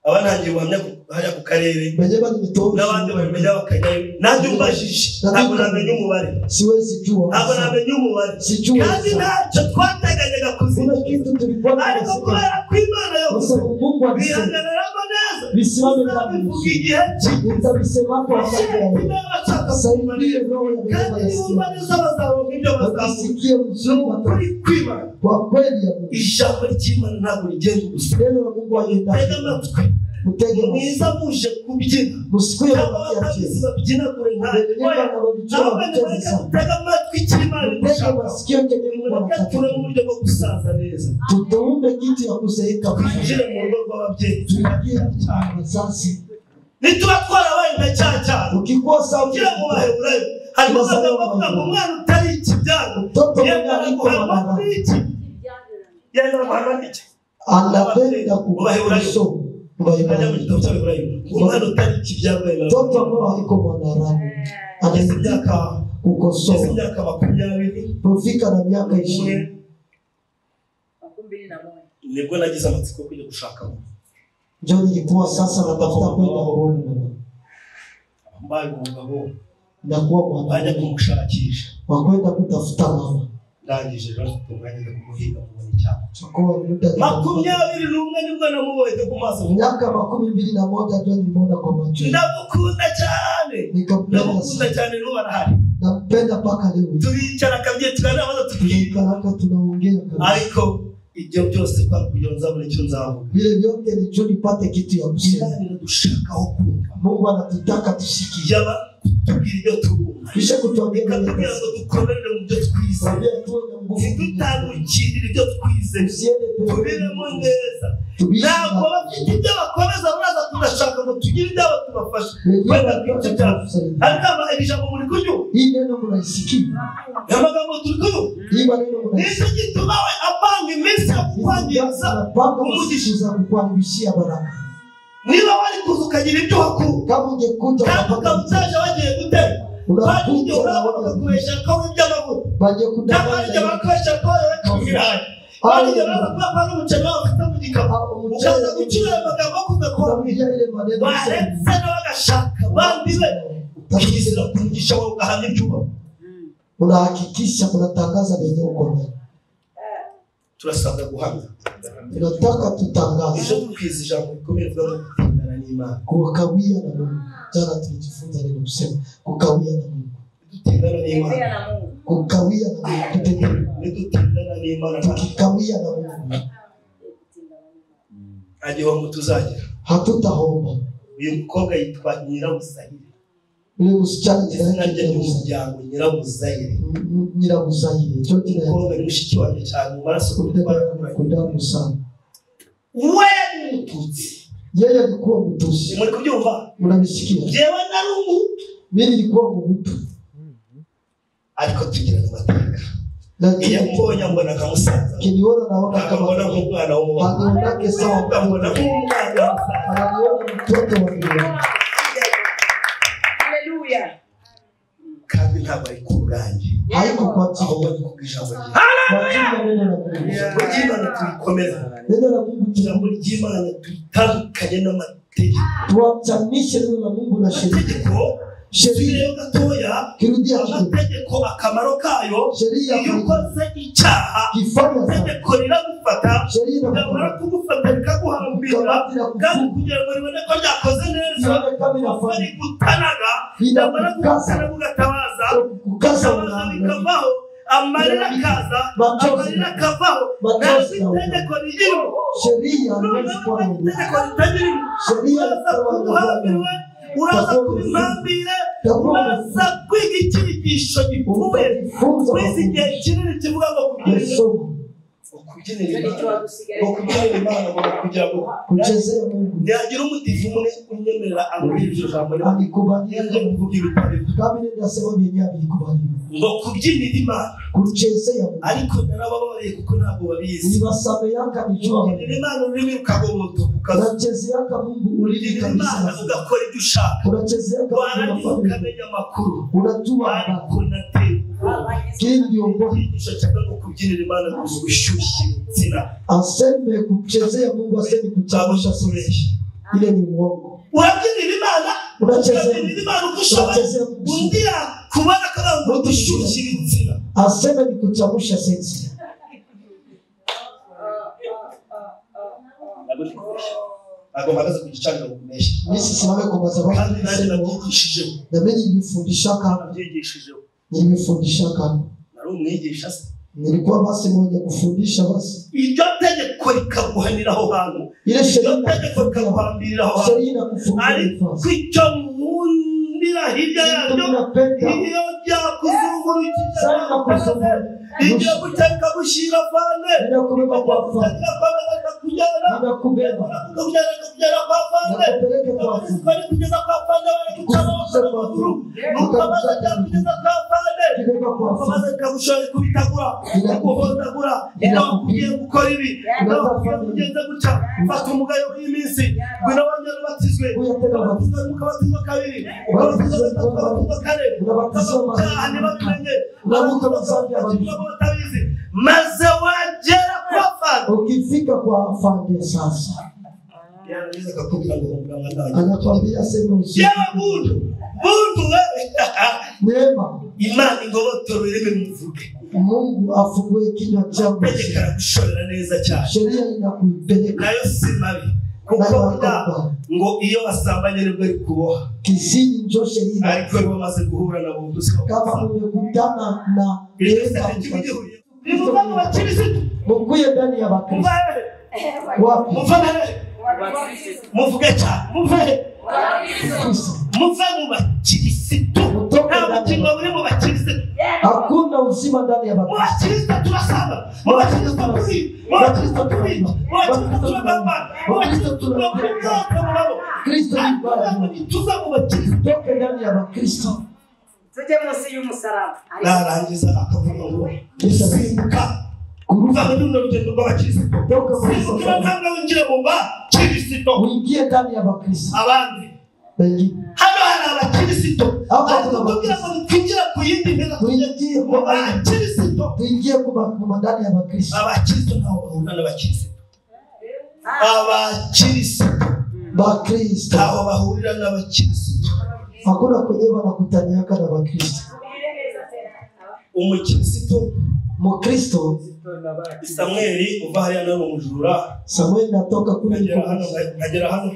abantangiye ubuhamya hajya ku karere Wenyewe nilitoa n'abandi babimenya bakajyayo, nanjye umbajije ntabwo namenya umubare, siwezi jua, ntabwo namenya umubare, sijua kandi ntacyo twateganyaga kuna kuzica, kitu tulikuwa ariko tunasema kubera ko Imana kwa yavuze sababu Mungu alisema bihagararamo neza, bisimame ndani uzabivuga igihe cye. nitavisema kwa wakati Niba bashaka kumva saidie neza, roho ya kandi neema ya nibumva Sioni. neza bazaronka ibyo bazavuga. Wakisikie mzuri Ukuri kw'Imana, kwa kweli ya Mungu. ijambo ry'Imana ntabwo rigenda ubusa. Neno la Mungu alienda Tega amatwi, mtege mwiza muje kubyina msikuye cyangwa wakia batabizi cheza babyinagure nkanjye. wenyewe Oya, wanawavichora ahubwo wacheze nimureke sana. gutega amatwi icyo Imana Mtege idushaka. masikio kenye Mungu Nimureke anataka. ture mu buryo bwo gusaza neza, Tutuumbe kitu ya kuzeeka vizuri, twinjire mu rugo rw'ababyeyi. tuingie kwa wazazi. Nituba twarabaye nka cya cyana Ukikuwa sawa ugira mu Baheburayo harimo amagambo avuga ngo umwana utari ikibyago mtoto mwenye yemera aliko guhanwa mwanadamu n'iki, yemera guhanwa n'iki. anapenda kusoma. Ajya mu gitabo cy'Abaheburayo, umwana utari ikibyago yemera Mtoto guhanwa. ambao haiko mwanadamu Ageze anapenda imyaka kukosoa. ageze imyaka 20 Kufika na miaka 20 21. nibwo nagize amatsiko yo kujya gushaka mama. ndio nilikuwa sasa natafuta kwenda kuona mama, Mbaye umugabo nakuwa bajya mwanadamu kumushakisha, wa kwenda kutafuta mama. ndangije rero mfite umwanya njya kumuhiga mubona icyaha. Chukua muda 21 nibwo namubonye ku maso. miaka 21 ndio nilimwona kwa macho, Ndamukunda cyane, nikampenda ndamukunda sana, cyane n'ubu arahari. nampenda mpaka leo. Turicara akabye tuganira maze tukiga, Tunakaa tunaongea kabisa, ariko ibyo byose kwa kugira ngo nzabone icyo nzavuga. vile vyote ni juu nipate kitu ya kusema. Imana iradushakaho kumva, Mungu anatutaka tusikie, yaba kutubwira ibyo tubumva, kisha kutuambia ikatubwira ngo dukomerere mu byo twize, tuambia tuwe na nguvu, ntidutandukirire ibyo twize, tusiende tubiremo pembeni, neza. tubishi Ntabwo bafite ibyo bakomeza baraza tugashaka ngo tugire ibyabo tubafashe. wenyewe Wenda kwica cyane. tusaidia. Ariko iri jambo muri kuryumva, Hii neno mnaisikia, aya magambo turi kuyumva, hii maneno mnaisikia. nicyo gituma we apanga iminsi yo kukwangiriza Anapanga umugisha. siku za kukuharibishia baraka. Niba wari kuza ukagira ibyo uhakura, Kama ungekuja kandi ukapata ukaba utaje wagiye guteka, hari igihe unakuja urabona bakakubeshya ko wibye amavuta, bagiye cyangwa hari igihe kudanganya bakubeshya ko wayobewe ibirayi, hari igihe baza kuvuga ko ari umuceri wabo ufite mu gikapu, ukaza gucira ayo magambo yo kuvuga ko unarudia ile maneno waretse nawe agashaka abandi be, ukizira ku mugisha wawe ugahamya ibyo ubona. unahakikisha unatangaza venye uko nayo. Turasabwa guhamya. Tunataka tutangaze Ejo twize ijambo rikomeye rivuga ngo gutindana n'Imana. kukawia na Mungu. Jana tulijifunza neno kusema kukawia na Mungu, Nidutindana n'Imana, Tembea na Mungu. kukawia na Mungu, kutembea. nidutindana n'Imana Tukikawia na Mungu nta gihombo tuzagira. hatutaomba. Uyu mukobwa yitwa Nyirabuzayire, Yule msichana jina izina yake rye ry'umuryango Nyirabuzayire. Nyirabuzayire, ndio jina yake. Umukobwa ni mushiki wanjye cyane mu maraso kuko twarakuranye. Kudamu sana. We yari Umututsi, Yeye alikuwa Mtusi, muri kubyumva? mnamsikia? Njyewe nari Umuhutu, Mimi nilikuwa Mhutu, ariko tugirana amateka. Iyo lakini mbonye mbona nka musaza, kiniona naona ntabwo mbona kama nk'umwana w'umuhungu, hanionake sawa, mbona nk'umwana w'umusaza. ananiona mtoto wa ndugu. Haleluya. Kandi ntabwo ari ku bwanjye, Haiko kwa ajili ahubwo ni kubw'ijambo ry'Imana. kwa ajili ya neno la Mungu. Ijambo ry'Imana turikomeza, Neno la Mungu ijambo ry'Imana turitandukanye n'amategeko. tuachanishe neno la Mungu na sheria. Amategeko Sheria Subireyo gatoya kirudia kidogo. amategeko akamaro kayo Sheria iyo ukoze icyaha kifanya dhambi, itegeko riragufata sheria ryamara inakukamata kugufata rikaguhambira kamati na kandi kufunga, kugira ngo ribone ko ryakoze neza ione kama inafanya rigutanaga ryamara inakukasa kugutanaga ugatabaza kukasa, gutabaza unaangalia bikavaho amarira akaza machozi amarira akavaho ntabwo machozi na itegeko ririmo sheria haiwezi kuwa na nguvu. itegeko ritagirimo Sheria uraza kubuhambirwe uraza kubimpambire uraza kwiga icyigisho gipfuye utajifunza wize igihe kinini kivuga ngo kubyinira masomo kubyinira Icyo nicyo Imana wadusigaye. ngo kubyinira Imana ngo kugira ngo kuchezea Mungu ntiyagira umudivu umwe unyemerera ambwira iryo jambo alikubalia nibyo kuvuga ibitari kama ile nasema vyenyewe alikubaliwa ngo kubyinira Imana kuchezea Mungu ariko narabababariye kuko ntabwo babizi niliwasameaka nijua kubyinira Imana ururimi rukagobotoka ukaza unachezeaka Mungu ulimi kubyinira Imana kabisa ugakora ibyo ushaka unachezeaka Mungu warangiza unafanya ukamenya amakuru unajua habari ariko nateye ubwoba kile ndio icyigisho cyangwa ngo kubyinira Imana ni ugushyushya ibitsina aseme kuchezea Mungu aseme kuchamusha sisi kubeshya ile ni uongo urabyinira Imana unachezea ukabyinira Imana uko ushoboye unachezea Mungu undi yakubona akavuga ngo dushyushye ibitsina aseme ni kuchamusha sisi ntabwo ndi kubeshya ntabwo mpagaze ku gicaniro ngo kubeshye mimi sisimame kwa madhabahu kandi nanjye niseme nabyigishijeho na mimi nilifundishaka nabyigishijeho nilifundishaka nari umwigisha se nilikuwa basi mwenye kufundisha basi iryo tegeko rikaguhanira aho hantu ile iryo sheria tegeko rikaguhambirira aho hantu sheria inakufungia ariko nafasi icyo nkundira hirya yaryo tunapenda iyo byakuzungurukije sana kuzungumza ibyo guteka gushyira fane ninakubeba kwa fane kakujyana ninakubeba kakujyana kakujyana kwa fane nakupeleka kwa fane bari kugeza kwa fane baraguca amaguru nuko amaze kugeza kwa fane kibeba kwa fane amaze kagushora kubitagura kuguhondagura nawe gukora ibi nawe kugenza guca fata umugayo w'iminsi ngwino wongere ubatizwe kuya tena ukabatizwa ukabatizwa kabiri ukabatizwa gatatu ukabatizwa kane unabatizwa ukabatizwa mara ntibabimenye unaruka mazambi ya ukabatizwa batabizi maze wagera kwa fane ukifika kwa afande sasa yarangiza akakubwira ngo humura mwana anakwambia sema usiku yewe buntu buntu we neema Imana ingobotora ururimi muvuge Mungu afungue kinywa changu tegeko aragushorera neza cyane sheria inakuipeleka nayo si mabi kuko nayo burya haiko ngo iyo basambanye nibwo ari kuboha kizini njo sheria ariko iyo bamaze guhura na buntu si kama umekutana na neema nimuva mu bakirisitu mukuye ndani ya Bakristo muva hehe wapi muva hehe muvuge cyane muve he Kristo muve mu bakirisitu mutoke nta ndani ya bugingo buri mu bakirisitu hakuna uzima ndani ya mu Bakristo bakirisitu turasaba mu bakirisitu turi mu bakirisitu turi mu bakirisitu turagambana mu bakirisitu turabura byose mubabo Kristo ni ariko mbaya ntabwo ntituza mu bakirisitu toke ndani ya Bakristo Tujye munsi y'umusaraba. narangiza akavuga ngo Kisha simbuka kuruka uva muri runo rugendo rw'abakirisitu toka muri simbuka safari ntambwe winjire mu bakirisitu uingie ndani ya Bakristo abandi wengine hano hari abakirisitu Hapa ariko kuna kugira ngo twinjire ku yindi ntera tujye tuingie mu kwa bakirisitu tuingie kwa ndani ya Bakristo abakirisitu ntaho bahurira n'abakirisitu abakirisitu Bakristo ntaho bahurira n'abakirisitu hakuna kwenye wanakutaniaka na Bakristo umukirisitu Mkristo Samweli uva hariya nawe umujura Samuel natoka kule nkagera hano nkagera hano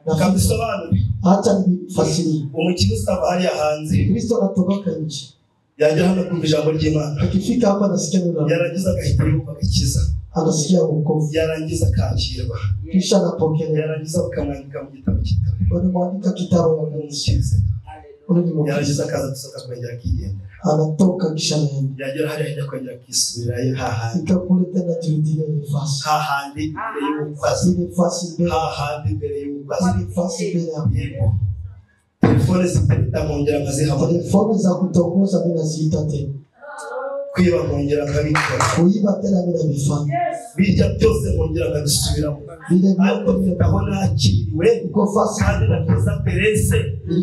na kabisobanure hata nifasirie umukirisitu ava hariya hanze Kristo anatoka nje yagera hano kumva ijambo ry'Imana akifika hapa anasikia neno la Mungu yarangiza agahita yumva agakiza anasikia wokovu yarangiza akakirwa kisha anapokelewa yarangiza bakamwandika mu gitabo cy'itorero wanamwandika kitabu ya Mungu umukirisitu ule ni Mkristo yarangiza akaza gusohoka akongera akigendera anatoka kisha anaenda yagera hariya ajya kongera akisubirayo hahandi fika kule tena jirudia ile fasi hahandi imbere y'ubukwazi ile fasi mbele hahandi imbere y'ubukwazi ile fasi mbele ya yego telefone zitarita nkongera nkazihamagara telefoni za kutongoza mimi naziita tena kwiba nkongera nkabikora kuiba tena mimi navifanya birya byose nkongera nkabisubiramo vile ariko vyote mfite aho nakiriwe uko fasi kandi nakoza perese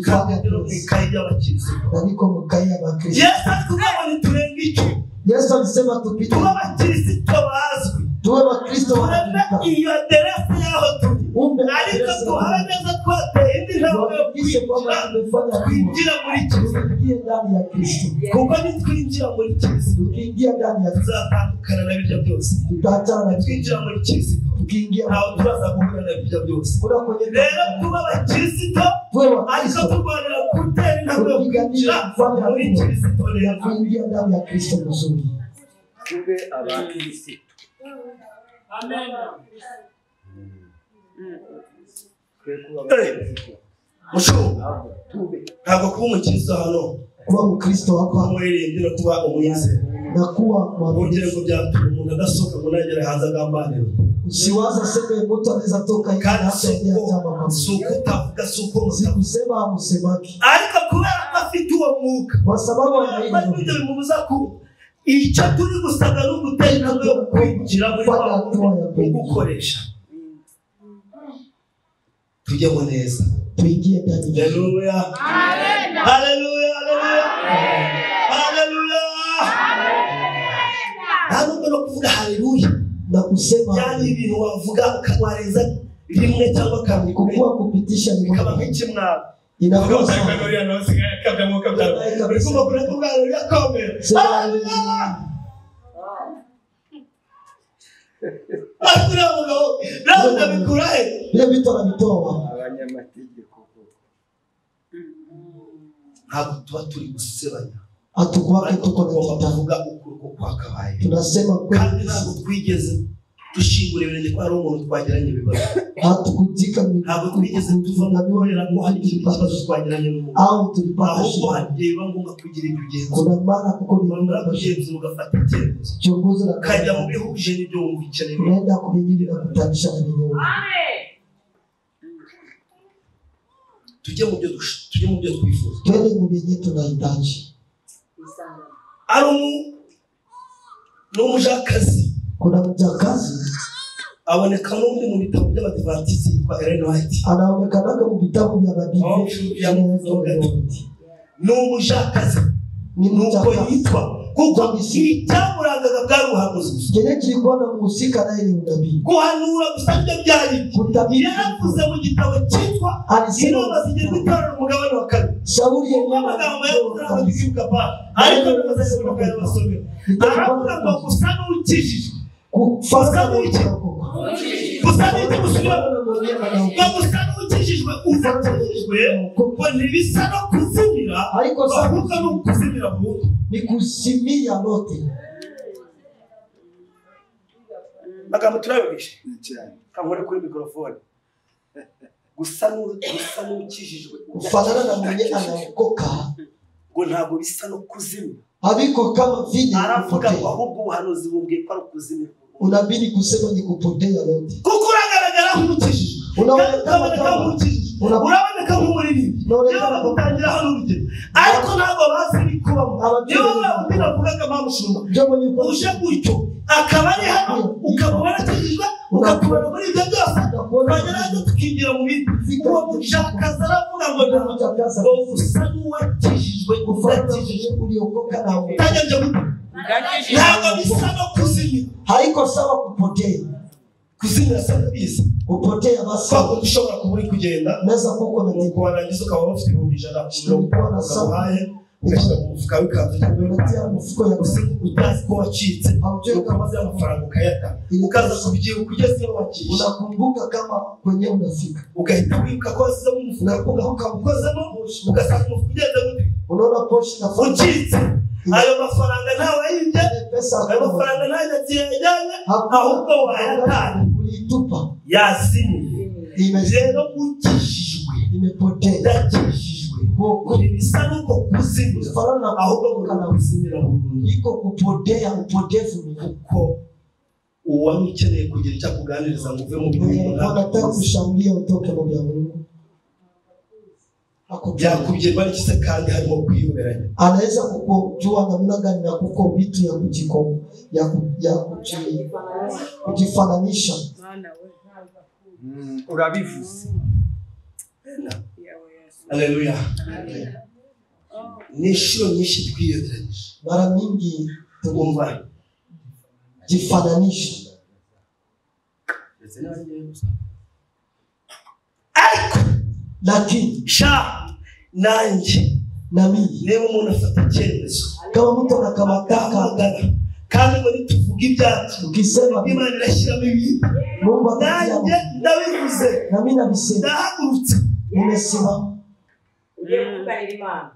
kandi nilifanya ndi no mu kazi ikayi y'abakirisitu na niko mkai ya Bakristo Yesu ari kuvuga ngo ntiturenga icyo Yesu alisema tupite tuba abakirisitu bazwi tuwe Wakristo tureme wanajulikana iyo aderese y'aho turi umbe ariko duhabe neza twateye indi ntambwe intambwe yo Tuhakikishe kwamba kwinjira, tumefanya hatua, twinjira muri Kristo, tuingie ndani ya Kristo. kuko nitwinjira muri Kristo Tukiingia ndani ya Kristo tuzatandukana na birya byose. tutaachana na Twinjira muri Kristo tukiingia ntawe turaza guhura na birya byose. kuna kwenye Rero kuba abakristo tuwe ariko Wakristo turwanira gutera intambwe yo kwinjira muri Kristo ya rero kuingia ndani ya Kristo mzuri. Tube abakirisitu. Twe kuba abakirisitu. Mushumba, Ahubwo tube ntabwo kuba umukristo hano, Kuwa Mkristo kuba hapa umuririmbyi no kuba umwizera na kuwa kugira mwaminifu, ngo byatuma umuntu adasohoka ngo nagere hanze agambanirwe. usiwaza seme mtu anaweza toka hivi na Kandi hata endea chama kwa si Mungu. uko utavuga, si uko Si mutavuga, kusema hamusemaki, ariko kubera ko afite uwo mwuka kwa sababu ana ariko hilo ibyo bimubuza ku icyo turi gusabwa ni ugutera intambwe yo kwinjira muri kufanya wa hatua ya kuingia. ugukoresha. Tujyemo neza. Tuingie ndani ya Haleluya, haleluya, haleluya, haleluya. Nta nubwo no kuvuga haleluya na kusema byari ibintu wavuga ukawarenza rimwe cyangwa kabiri, kukuwa kupitisha ni bikaba moja nk'ikimwaro. inakuwa sawa. Uri kumva kure kuvuga haleluya komera. Sema Haleluya. Ariko uriya mugabo nawe ndabikura he? Vile vitu anavitoa abanyamategeko koko. Ntabwo tuba turi gusebanya, hatukuwake ariko tuko na tugomba kitabu, kuvuga ukuri uko kwakabaye. tunasema Kandi kweli, ntabwo twigeze dushingura ibirenge ko hari umuntu twagiranye ibibazo, hatukuzika ntabwo twigeze tuva mu kubera ko hari ikindi kibazo twagiranye n'umuntu, au tulipata ahubwo shida. hari igihe biba ngombwa kugira ibyo ugenzura. Kuna mara kuko Wamara kugenzura ugafata icyemezo, kiongozi na ukajya mu bihuje n'ibyo wumva ukeneye. unaenda kuvinyili na kutanisha na vyenyewe. Tujye mu byo tujye mu byo twifuza. Twende mu vyenye tunahitaji. Ari umu ni umujakazi Kuna mjakazi aboneka n'undi mu bitabo by'abadivantisiti yitwa Ellen White. anaonekanaga mu vitabu vya Oh, Madive Ni umujakazi ni nuko mjakazi. yitwa, kuko icyamurangaga bwari ubuhanuzi gusa. Kenye kilikuwa na muhusika naye ni unabii, Guhanura gusa nibyo byari. kutabiri. Yaravuze mu gitabo cyitwa Alisema Inama zigirwa itorero umugabane wa kabiri. shauri yenyewe Amagambo yavuze ntabwo ndikibuka pa, ariko bimaze kuvuga yabasomera. Aravuga ngo gusa n'ukijijwe, kufanana gusa n'iki musubiramo, ngo gusa n'ukijijwe udakijijwe ngo ntibisa no kuzimira, ariko ahubwo ni ukuzimira burundu. ni kuzimia lote. Amagambo turayobeje Ni cyane. kankore kuri mikorofone. Gusa n'ukijijwe Kufanana na mwenye anaokoka ngo ntabwo bisa no kuzimira. haviko kama vile Aravuga ngo kupotea. ahubwo ubuhanuzi bumbwiye ko ari ukuzimira burundu, Unabidi kusema ni kupotea lote. kuko uragaragara nk'ukijijwe, kandi Unaonekana ukaboneka kama nk'ukijijwe, Una- uraboneka nk'umuririmbyi, Unaonekana niba bagutangira hano urugero, ariko ntabwo bazi ibikubamo. Ababyeyi- Niba wa wundi navugaga mpamushumba ndio mwenye uje gutyo akaba ari hano, ukaba warakijijwe, ukakubona muri ibyo byose, twagera hano tukinjira mu bindi. Uwo mushakazi aravuga ngo ntabwo mjakazi ngo usa n'uwakijijwe kufanana na udakijijwe, mwenye uliokoka na utagenje gute, ntabwo bisa no kuzimira. haiko sawa kupotea. Kuzimira sa ndabizi, Kupotea basi kwa kundi ushobora kuba uri kugenda naweza kuko na nuko warangiza ukaba ufite 100,000 baguhaye, ugashyira mu mufuka w'ikanzu cyangwa unatia mfuko ya uzi utazi ko wacitse, haujui nuko kama maze amafaranga ukayata, ukaza kubyibuka ugeze iyo wakishe, unakumbuka kama kwenye unafika, ugahita wibuka ko wasize mu mufuka, ukawukozemo ugasanga umufuka ugenze gute, unaona poshi na ucitse. Ayo mafaranga ntawe yibye, ile pesa ayo mafaranga nta nyagiye yajyanye, ahubwo wayataye, ulitupa, yazimiye. ime Rero ukijijwe imepotea. udakijijwe Kuokoka ntibisa n'uko kuzimira, kufanana na ahubwo kuokoka na kuzimira burundu, iko kupotea, upotevu ni kuko uwari ukeneye kugira icyo akuganiriza ngo uve mu mwenye bintu alikuwa anataka kushauria utoke mu vya Mungu Hakujua. Byakubye iki kandi harimo kwiyoberanya. Anaweza kukujua namna gani na kuko vitu ya kujiko ya, ku, ya kujifananisha. Mana we Urabivuze. yawe Yesu. Haleluya. Ni inshuro nyinshi twiyoberanyije, Mara mingi twumva tulijifananisha, ariko Lakini sha nanjye na mimi niba umuntu afata icyemezo kama mtu anakamataka akamagana kandi ngo nituvuga ibyacu ukisema Imana irashyiramo ibindi Mungu atatia nanjye ndabivuze na mimi nabisema ndahagurutse nimesimama Ugiye kuvuganira Imana.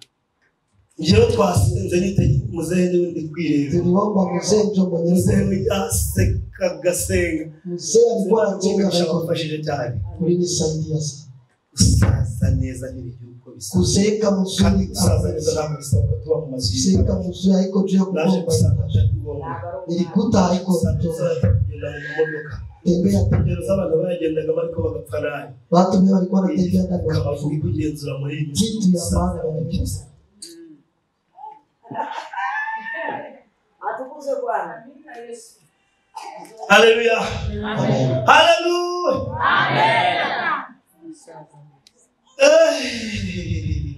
njyewe twasenze nite muzehe niwe ndi kwireba tuliomba mzee njo mwenyewe muzehe yaseka agasenga mzee alikuwa anacheka na iko wafashije cyane ulinisaidia sana gusaza neza n'ibihugu uko bisa kuzeeka kandi mzuri gusaza neza ntabwo bisabwa tuba mu mazu kuzeeka mzuri haiko juu ya naje kuomba gusanga atari ngombwa Ntabwo ari umwana. nilikuta haiko usanga mtoto tuzajya kugenda mu modoka tembea ingero z'abantu bagendaga bariko bagapfa nabi watu wenyewe walikuwa wanatembea ndani ya kamavuga ikugenzura muri iyi minsi kitu ya maana wanajua. Atukuzwe Bwana. haleluya Amen. haleluya Eh.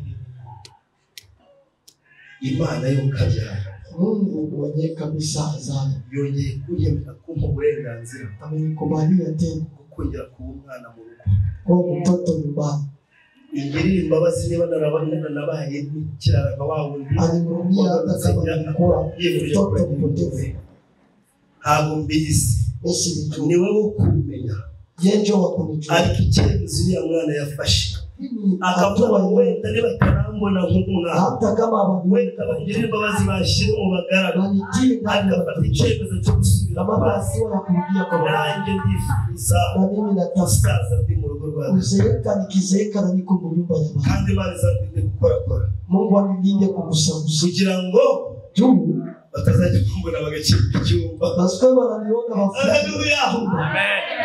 Imana yo kabyara Mungu mwenyewe kabisa azali yongeye kunyemera kumpa uburenganzira amenikubalia tena bwo kongera kuba umwana mu rugo kuwa mtoto nyumbani. ingirire imbabazi niba narabaye n'ikirara nka wa wundi Alinihurumia hata kama nilikuwa yifuje mtoto kuragira mpotevu, ntabwo mbizi mimi sijui ni wowe wo kumenya yeye ndio wa kunijua. ariko icyemezo uriya mwana yafashe Lakini akavuga hatua ngo hiyo wenda nibatarambona nk'umwana hata kama hawanioni wenda bangirire imbabazi bashyire mu bagaragu wanitie ndani ya agafata watumishi. icyemezo cyo gusubira Kama mu basi hatua ya kurudia kwa Baba. nanjye ndifuza Na mimi natafuta gusaza ndi mu rugo rwa data kuzeeka, nikizeeka na niko mu nyumba ya Baba. kandi Imana izandinde gukorakora Mungu anilinde kugusagusa kugira ngo juu batazajya kumbona bagacika icyumba basi wananiona wafuate Haleluya.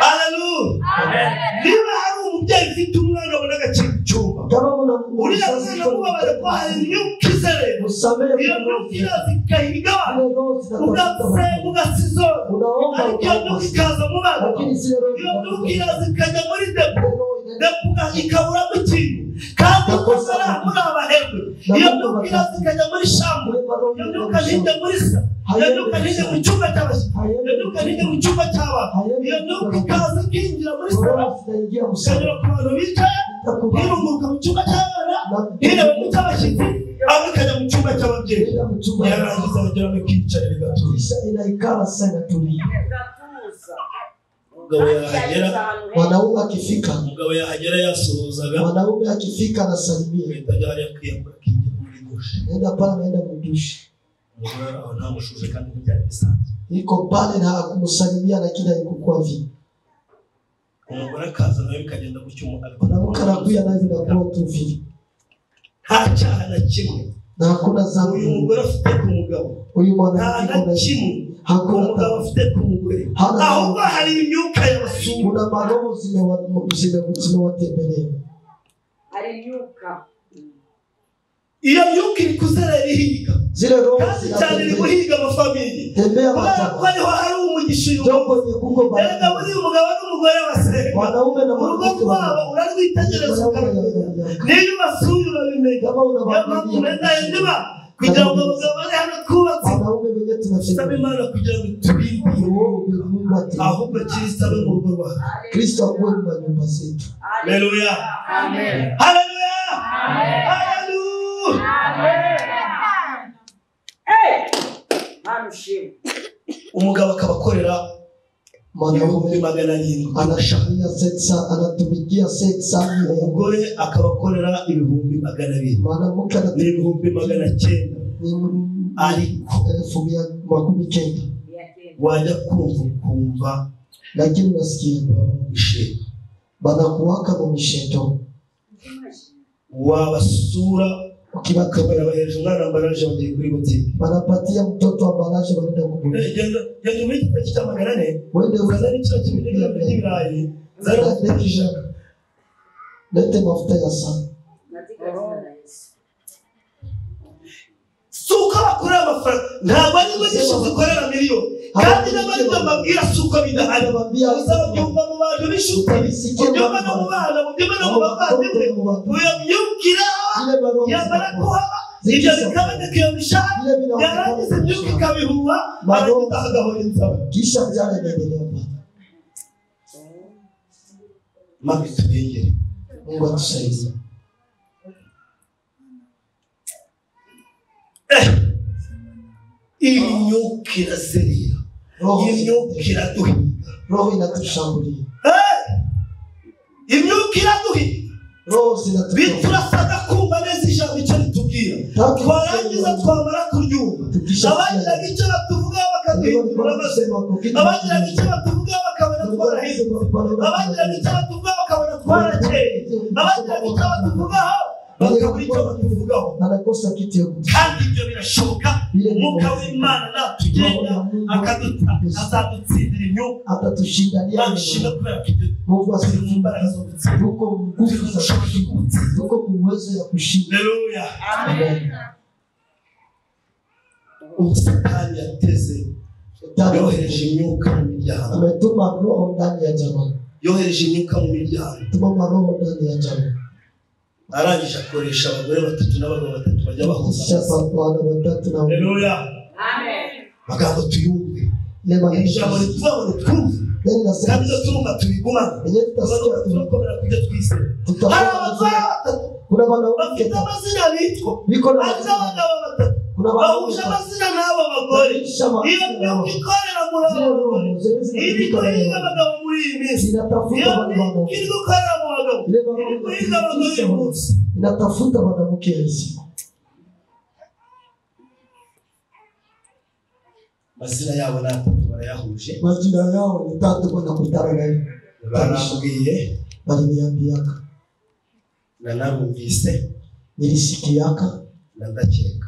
Haleluya. Niba hari umubyeyi ufite umwana ubona agacika icyumba kama mna uriya mwana mubabare ko hari imyuka izerera usamehe iyo myuka iraza ikahiga abantu ile roho zinatafuta ugasenga ugasizora unaomba ariko iyo myuka unaomba ikaza mu bana lakini zile roho iyo myuka zinatafuta iraza ikajya muri depo ile roho inaenda depo ikaburamo ikintu kandi ukamara muri abaherwe iyo myuka iraza ikajya muri shambre ile roho iyo myuka ntijya muri sa iyo myuka ntijya mu cyumba cy'abashyitsi iyo myuka ntijya mu cyumba cy'abana iyo myuka ikaza ikinjira muri salo roho zinaingia msala ikanyura ku bantu bicaye itakubali irunguruka mu cyumba cy'abana ireba mu cy'abashyitsi ahubwo ikajya mu cyumba cy'ababyeyi inaenda mchumba yarangiza bageramo ikiyicarira igatuza kisha inaikala sasa inatulia Gatuza. umugabo yahagera mwanaume akifika umugabo yahagera yasuhuzaga mwanaume akifika anasalimia agahita ajya hariya akiyambura akinjira muri dushe naenda pale anaenda mdushi umugore aho ntamushuje kandi ntibyari bisanzwe iko pale na hakumsalimia lakini haikukuwa vile umugore akaza nawe bikagenda gutyo umugabo mwanamke anakuya naye inakuwa tu vile nta cyaha na kimwe na hakuna uyu dhambi mugore afite ku mugabo huyu nta mwanamke na iko na kimwe hakuna umugabo dhambi. afite ku mugore Hana ahubwo hari imyuka yabasuye kuna maroho zimewatembelea Hari imyuka. iyo myuka iri kuzerera ihiga zile roho kandi cyane iri zinatembea guhiga amafamili tembea kubera ko mataba ariho hari umugisha uyu ndio munsi kwenye kuko erega baraka buriya umugabo n'umugore basenga wanaume na urugo mwanamke rwabo urarwitegereza ukarumenya niyo ubasuye urabimenya kama niyo mpamvu unawaangalia menda ndima kugira ngo abagabo bari hano twubatse wanaume wenyewe saba tunasema imana kugira ngo turinde tuombe Mungu ati ahubwo kristo abe mu rugo rwawe Kristo akuwe mu nyumba zetu haleluya Amen. haleluya haleluya Hey! Mana ushimwe. umugabo akaba akorera mwanaume 700,000 anatumia setsa anatumikia setsa umugore akaba akorera 200,000 mwanamke ni anatumia 900,000 ariko 190,000 Mia kenda. wajya kumva ukumva lakini unasikia baba mu mishinga banakuwaka mu mishendo wabasura ukibatembea ukabona bahereje umwana ambaraje bagiye kuri butike wanapatia mtoto ambalaje wanaenda kugura Eh, genda genda ubike ipaki cya 400 wende uzane n'ikiro cy'ibiribwa by'ibirayi uzane amavuta y'ijana lete mafuta ya saa Katika jina la Yesu. si uko bakorera amafaranga ntabwo ari ingo nyinshi zikorera miliyoni kandi n'abaribyo mbabwira si uko bidahari Anamwambia uzabyumva mu bantu b'inshuti utabisikia ubyumva no mu bana ubyumva no mu bavandimwe uyabyukira zile maroho yamara zinakuwa. kuhaba ibyo bikaboneka iyo mishahara Vile vinaonekana yarangiza imyuka ikabihuha arangiza agahora inzara kisha njala inaendelea pale. maze turengere Mungu atusaidie. Imyuka irazerera, imyuka iraduhiga, roho inatushambulia. Imyuka iraduhiga, biturasaga kumva neza ijambo icyo ritubwira, twarangiza twamara kuryumva abagiraga icyo batuvugaho bakaduhindura amazina, abagiraga icyo batuvugaho bakabona twarahindutse, abagiraga icyo batuvugaho bakabona twarakeye, abagiraga icyo batuvugaho bakabura icyo batuvugaho. Kandi ibyo birashoboka. Umwuka w'Imana natugenda azadutsindira imyuka, atadushindania kubera ko ibyo turi mu mbaraga zo gutsinda, turi mu bushobozi bwo gutsinda. Haleluya. Ubu Satani yateze, yohereje imyuka mu miryango, ametuma roho ndani ya jamaa, yohereje imyuka mu miryango, tuma roho ndani ya jamaa. Arangije akoresha abagore batatu n'abagabo batatu bajya bahuza. Haleluya. Magambo tuyumve, ijambo ritubabone twumve, kandi ibyo turumva tubigumane, turakomera ku byo twizera. Hari abagore batatu bafite amazina bitwa, hari n'abagabo batatu bahuje amazina n'abo bagore. Iyo myuka ikorera muri abo bagore, iri guhiga abagabo muri iyi minsi, iyo myuka iri gukorera mu bagabo, iri guhiga abagore uyu munsi, inatafuta mwanamke hizi. Mazina yabo ni atatu barayahuje. Majina yao ni tatu wanakutana nayo. Barambwiye, baliniambiaka, na narumvise, nilisikiaka, na ndakeka,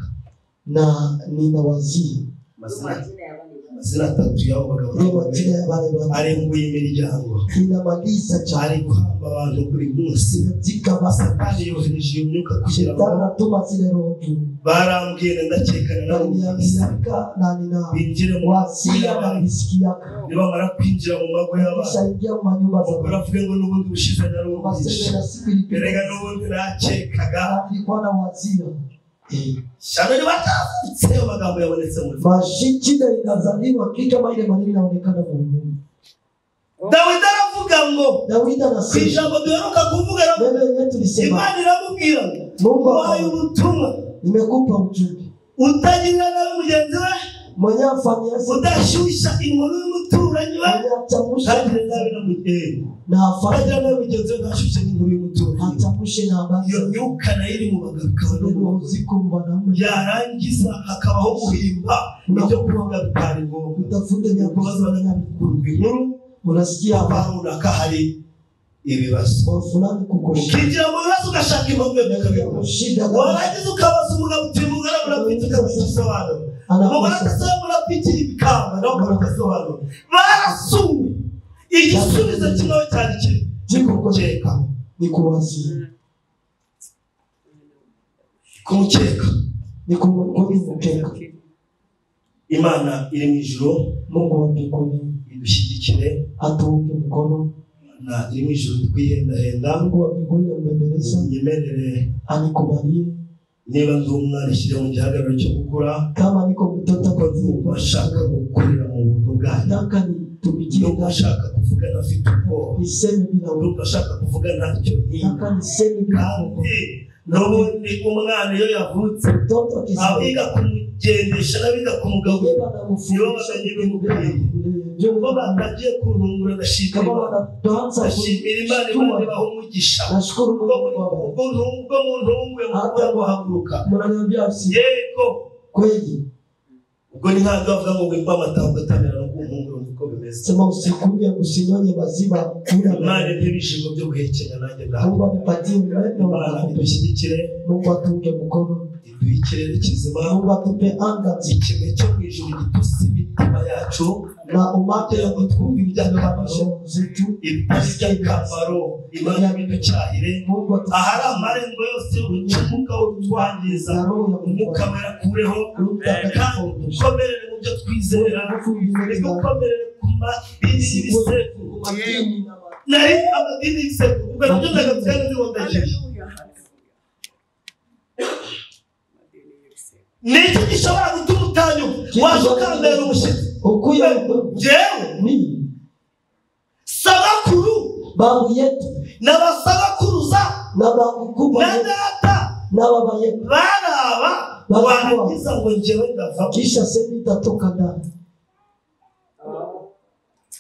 na ninawazia. Mazina atatu y'abo bagabo arenguye imiryango, inamaliza cyane, ari guhamba abantu buri munsi. Satani yohereje iyo myuka kugira ngo anatuma zile roho juu. Barambwiye na ndakeka na narumvise, na nina binjire mu wazia na nilisikiaka. Nibamara kwinjira mu mago y'abantu, kishaingia mu manyumba za umugore avuge ngo n'ubundi bushize narumvise, erega n'ubundi nakekaga, nilikuwa na wazia. Shano ni watavutse ayo magambo yabonetse muri mashikida inazaliwa kama ile maneno inaonekana mu nyumba. Dawidi aravuga ngo, Dawidi anasema ijambo duheruka kuvuga, Imana iramubwira Mungu wahaye ubutumwa, nimekupa ujumbe, utagirira nabi mugenzi we, mwenye afanyia, udashyushya inkuru y'umuturanyi we, ntagire nabi na mugenzi na afanye nabi mugenzi we, ntashyushye n'inkuru y'umuturanyi, achamushe na habari. Iyo myuka nayo iri mu bagabo ikaba no mu wanaume, yarangiza hakabaho guhimba ibyo kuvuga bitari ngombwa. Utafute kubaza abanyamakuru inkuru, unasikia hapa runaka hari ibibazo fulani kukushika, ukinjira mu bibazo ugashaka impamvu yo kubikora, warangiza ukabaza umugabo uti umugore murapfite ukamuha igisobanuro, umugore adasobanura murapfite ibikamba nawe ukaba udasobanura. Barasuwe, igisubizo kimwe cyari kiri kumukeka, ni kuwazia, kumukeka ni kumukeka. Imana iri mu ijuru, Mungu wa mbinguni idushyigikire, atuunge mkono. Na iri mu ijuru twihendahenda, Mungu wa mbinguni amembeleza, nyemerere anikubalie. Niba ndi umwana ishyire mu gihagararo cyo gukura, kama niko mtoto kuko ndumva nshaka gukurira mu buntu bwanyu, nataka nitumikie, ndumva nshaka kuvuga ntafite ubwoba, niseme bila ndumva nshaka kuvuga ntacyo ntinya, nataka niseme bila kandi n'ubundi umwana iyo yavutse abiga kumugendesha n'abiga kumugaburira nibo bamenye ibimukwiye. Ubwo batangiye kuntungura ndashimira Imana, ndashimira Imana, Imana ibaha umugisha. Ubwo muntunguye mukuvuga ngo haguruka, yego ubwo ni ntabwo bavuga ngo wimba amata ugatangira no kuntungura uko bimeze. Sema usikunywe usinyonye maziwa, Imana impe ibishimbo byo guhekenya nanjye ndaha. Mungu anipatie meno, Imana idushyigikire, Mungu atunge mkono, iduhe ikirere kizima, Mungu atupe anga ikime cyo mu ijuru gitose imitima yacu, na umate kugira ngo twumve iby'akamaro, zetu iby'akamaro Imana ibiducyahire. Mungu Ahari amarembo yose yo guca umwuka wo kutwangiza, umwuka wera akureho, kandi dukomerere mu byo twizera, dukomerere ku madini y'ibisekuru. Nari amadini y'ibisekuru ubwo nabyo ndagatsika nzi. Ni iki gishobora gutuma utanyumva waje ukambera umushyitsi? Njyewe sabakuru Babu yetu n'abasogokuruza na babu kubwa na yetu data na baba yetu baraba, warangiza ngo njyewe ndavamo, kisha sema itatoka ndani.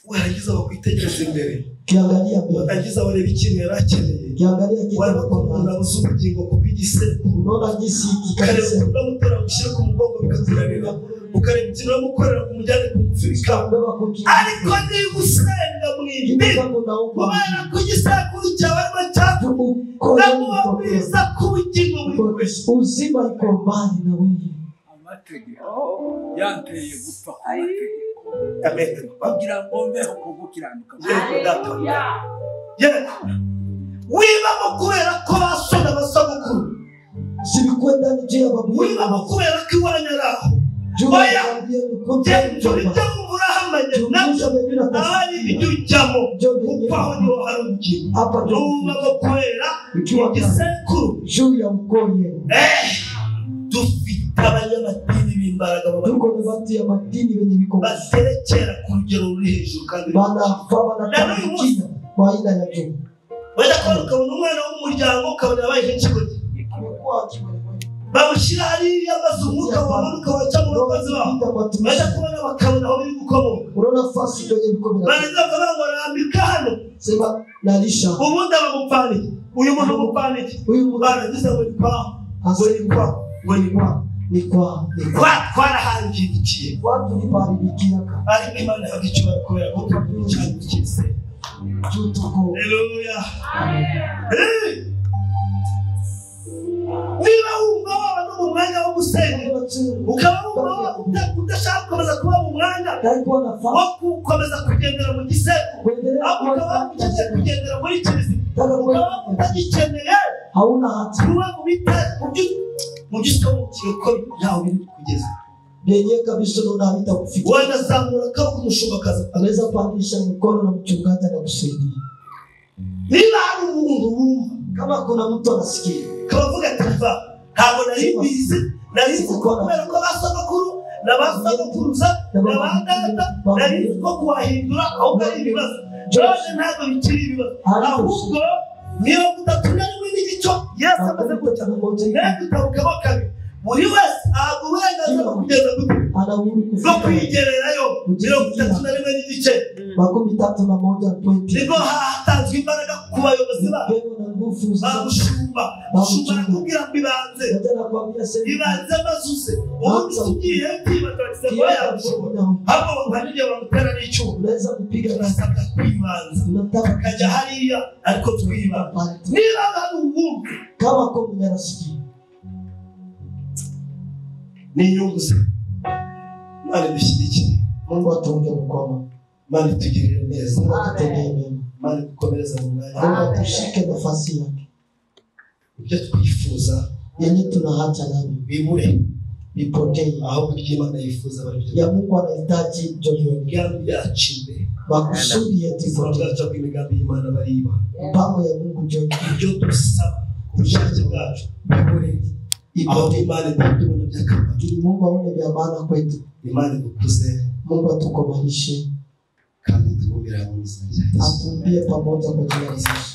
Warangiza bakwitegereza imbere, Kiangalia mbele, warangiza bareba ikintu yari akeneye, kiangalia kitu wareba ko alikuwa umuntu nacho. abuze ubugingo ku bw'igisekuru, Unaona jinsi hiki ukareba kabisa ukuntu uramutera gushyira ku mugongo bikakunanira, ukareba ikintu uramukorera ngo umujyane ku ngufi bikanga. beba kuki Ariko niba usenga mu idini kama unaomba kubera ko igisekuru cyawe arimo cyacu, uko ndaguha bwiza ko ubugingo buri wese uzima iko mbali na wewe. Amategeko yanteye gupfa ku mategeko Amen. kugira ngo mbeho ku gukiranuka. Yego data. Yego. Wibamo kubera ko ba so na basogokuru, Sibikuwa ndani juu ya babu yetu, wibamo kubera ko iwanyu ari aho. juu ya Oya. babu yenu kuja Genzura mjomba ibyo wumva urahamanye nabyo, chunguza mengine ahari ibyo atasikia ujyamo, njo kuko aho vyenyewe niho hari ubugingo. hapa ndio Nubamo kubera ikiwa ndani igisekuru. juu ya ukoo yenu. Dufite abanyamadini b'imbaraga baba Tuko na watu ya madini wenye viko baterekera ku rugero ruri hejuru kandi wanafaa wanatambikina kwa aina ya juu. bajya kubona ukabona umwana wo mu muryango, ukabona yabaye nk'ikigoryi, Amekuwa kiwelewele. bamushyira hariya maze umwuka wamanuka waca mu bakozi babo, Pita kwa bajya watumishi, kubona bakabona aho biri gukomoka, unaona fasi ndio yenye viko vinatoka. barangiza bakavuga ngo rambika hano, Sema nalisha ubundi abamupfana iki, uyu muntu amupfana iki, huyu mtu barangiza ngo ni kwa, ngo ni kwa, ngo ni kwa ni kwa ni kwa kwa twarahangirikiye. Watu ni paharibikiaka Ariko Imana ihabwa icyubahiro kubera ko cyane cyise. juu tuko Haleluya. Eh! Niba wumva waba no mu mwanya wo gusenga, ukaba wumva udashaka gukomeza kuba mu mwanya alikuwa wo nafasi gukomeza kugendera mu gisekuru, kuendelea ahubwo kuwa ukaba ukeneye kugendera muri kiliziya, taka ukaba kuwa utagikeneye hauna hati kuba mu bita mu byo usobanukiwe ko ntaho biri kugeza, vyenyewe kabisa, unaona havitakufikia. wanazamura akaboko umushumba akaza. Anaweza pandisha mkono na mchungaji anakusaidia. Niba hari umuntu wumva Kama kuna mtu anasikia kabavuga ati mva ntabwo nari mbizi, nari nzi ko kubera ko basogokuru na basogokuruza na ba data, nari nzi ko kuwahindura ahubwo ari ibibazo, none ntabwo bikiri ibibazo, ahubwo 31 n'igice Yesu amaze makumi guca tatu na moja ntidutabukamo kabiri, buri wese ahabwa uburenganzira bwo kugeza gute ana uhuru bwo kufika kwigererayo. 31 n'igice 31 pointi nibwo hatanzwe imbaraga ku bayobozi babo pewa na nguvu za bamushumba mushumba arakubwira ngo ibanze Nataka nakwambia sema ibanze mazuze ubundi ugiye kwibaza ngo yagushobora, ahubwo hari igihe bamutera n'icyuma. unaweza kupiga na Turasabwa kwibanza unataka tukajya hariya, ariko twibanza pale tu. Niba hari uwumva Kama kwa mwenye anasikia ni inyungu ze, Imana idushyigikire, Mungu atuunge mkono, Imana itugirire neza, Mungu atutendee mema, Imana idukomereze mu mwanya. Mungu atushike nafasi yake Ibyo twifuza yenye tuna haja navyo bibure, vipotee, ahubwo ibyo Imana yifuza bari byo. ya Mungu anahitaji ndio hiyo Imigambi yacu imbere, makusudi yetu ubuzima ipotee, bwacu bw'imigambi y'Imana bariba, mpango ya Mungu ndio hiyo ibyo dusaba ku bushake bwacu bibure, ahubwo ipotee, Imana iduhe ibyo by'akamaro. ili Mungu aone vya maana kwetu. Imana idukuze Mungu atukomalishe, kandi tubumbire hamwe mu izina rya Yesu. atumbie pamoja kwa jina la Yesu.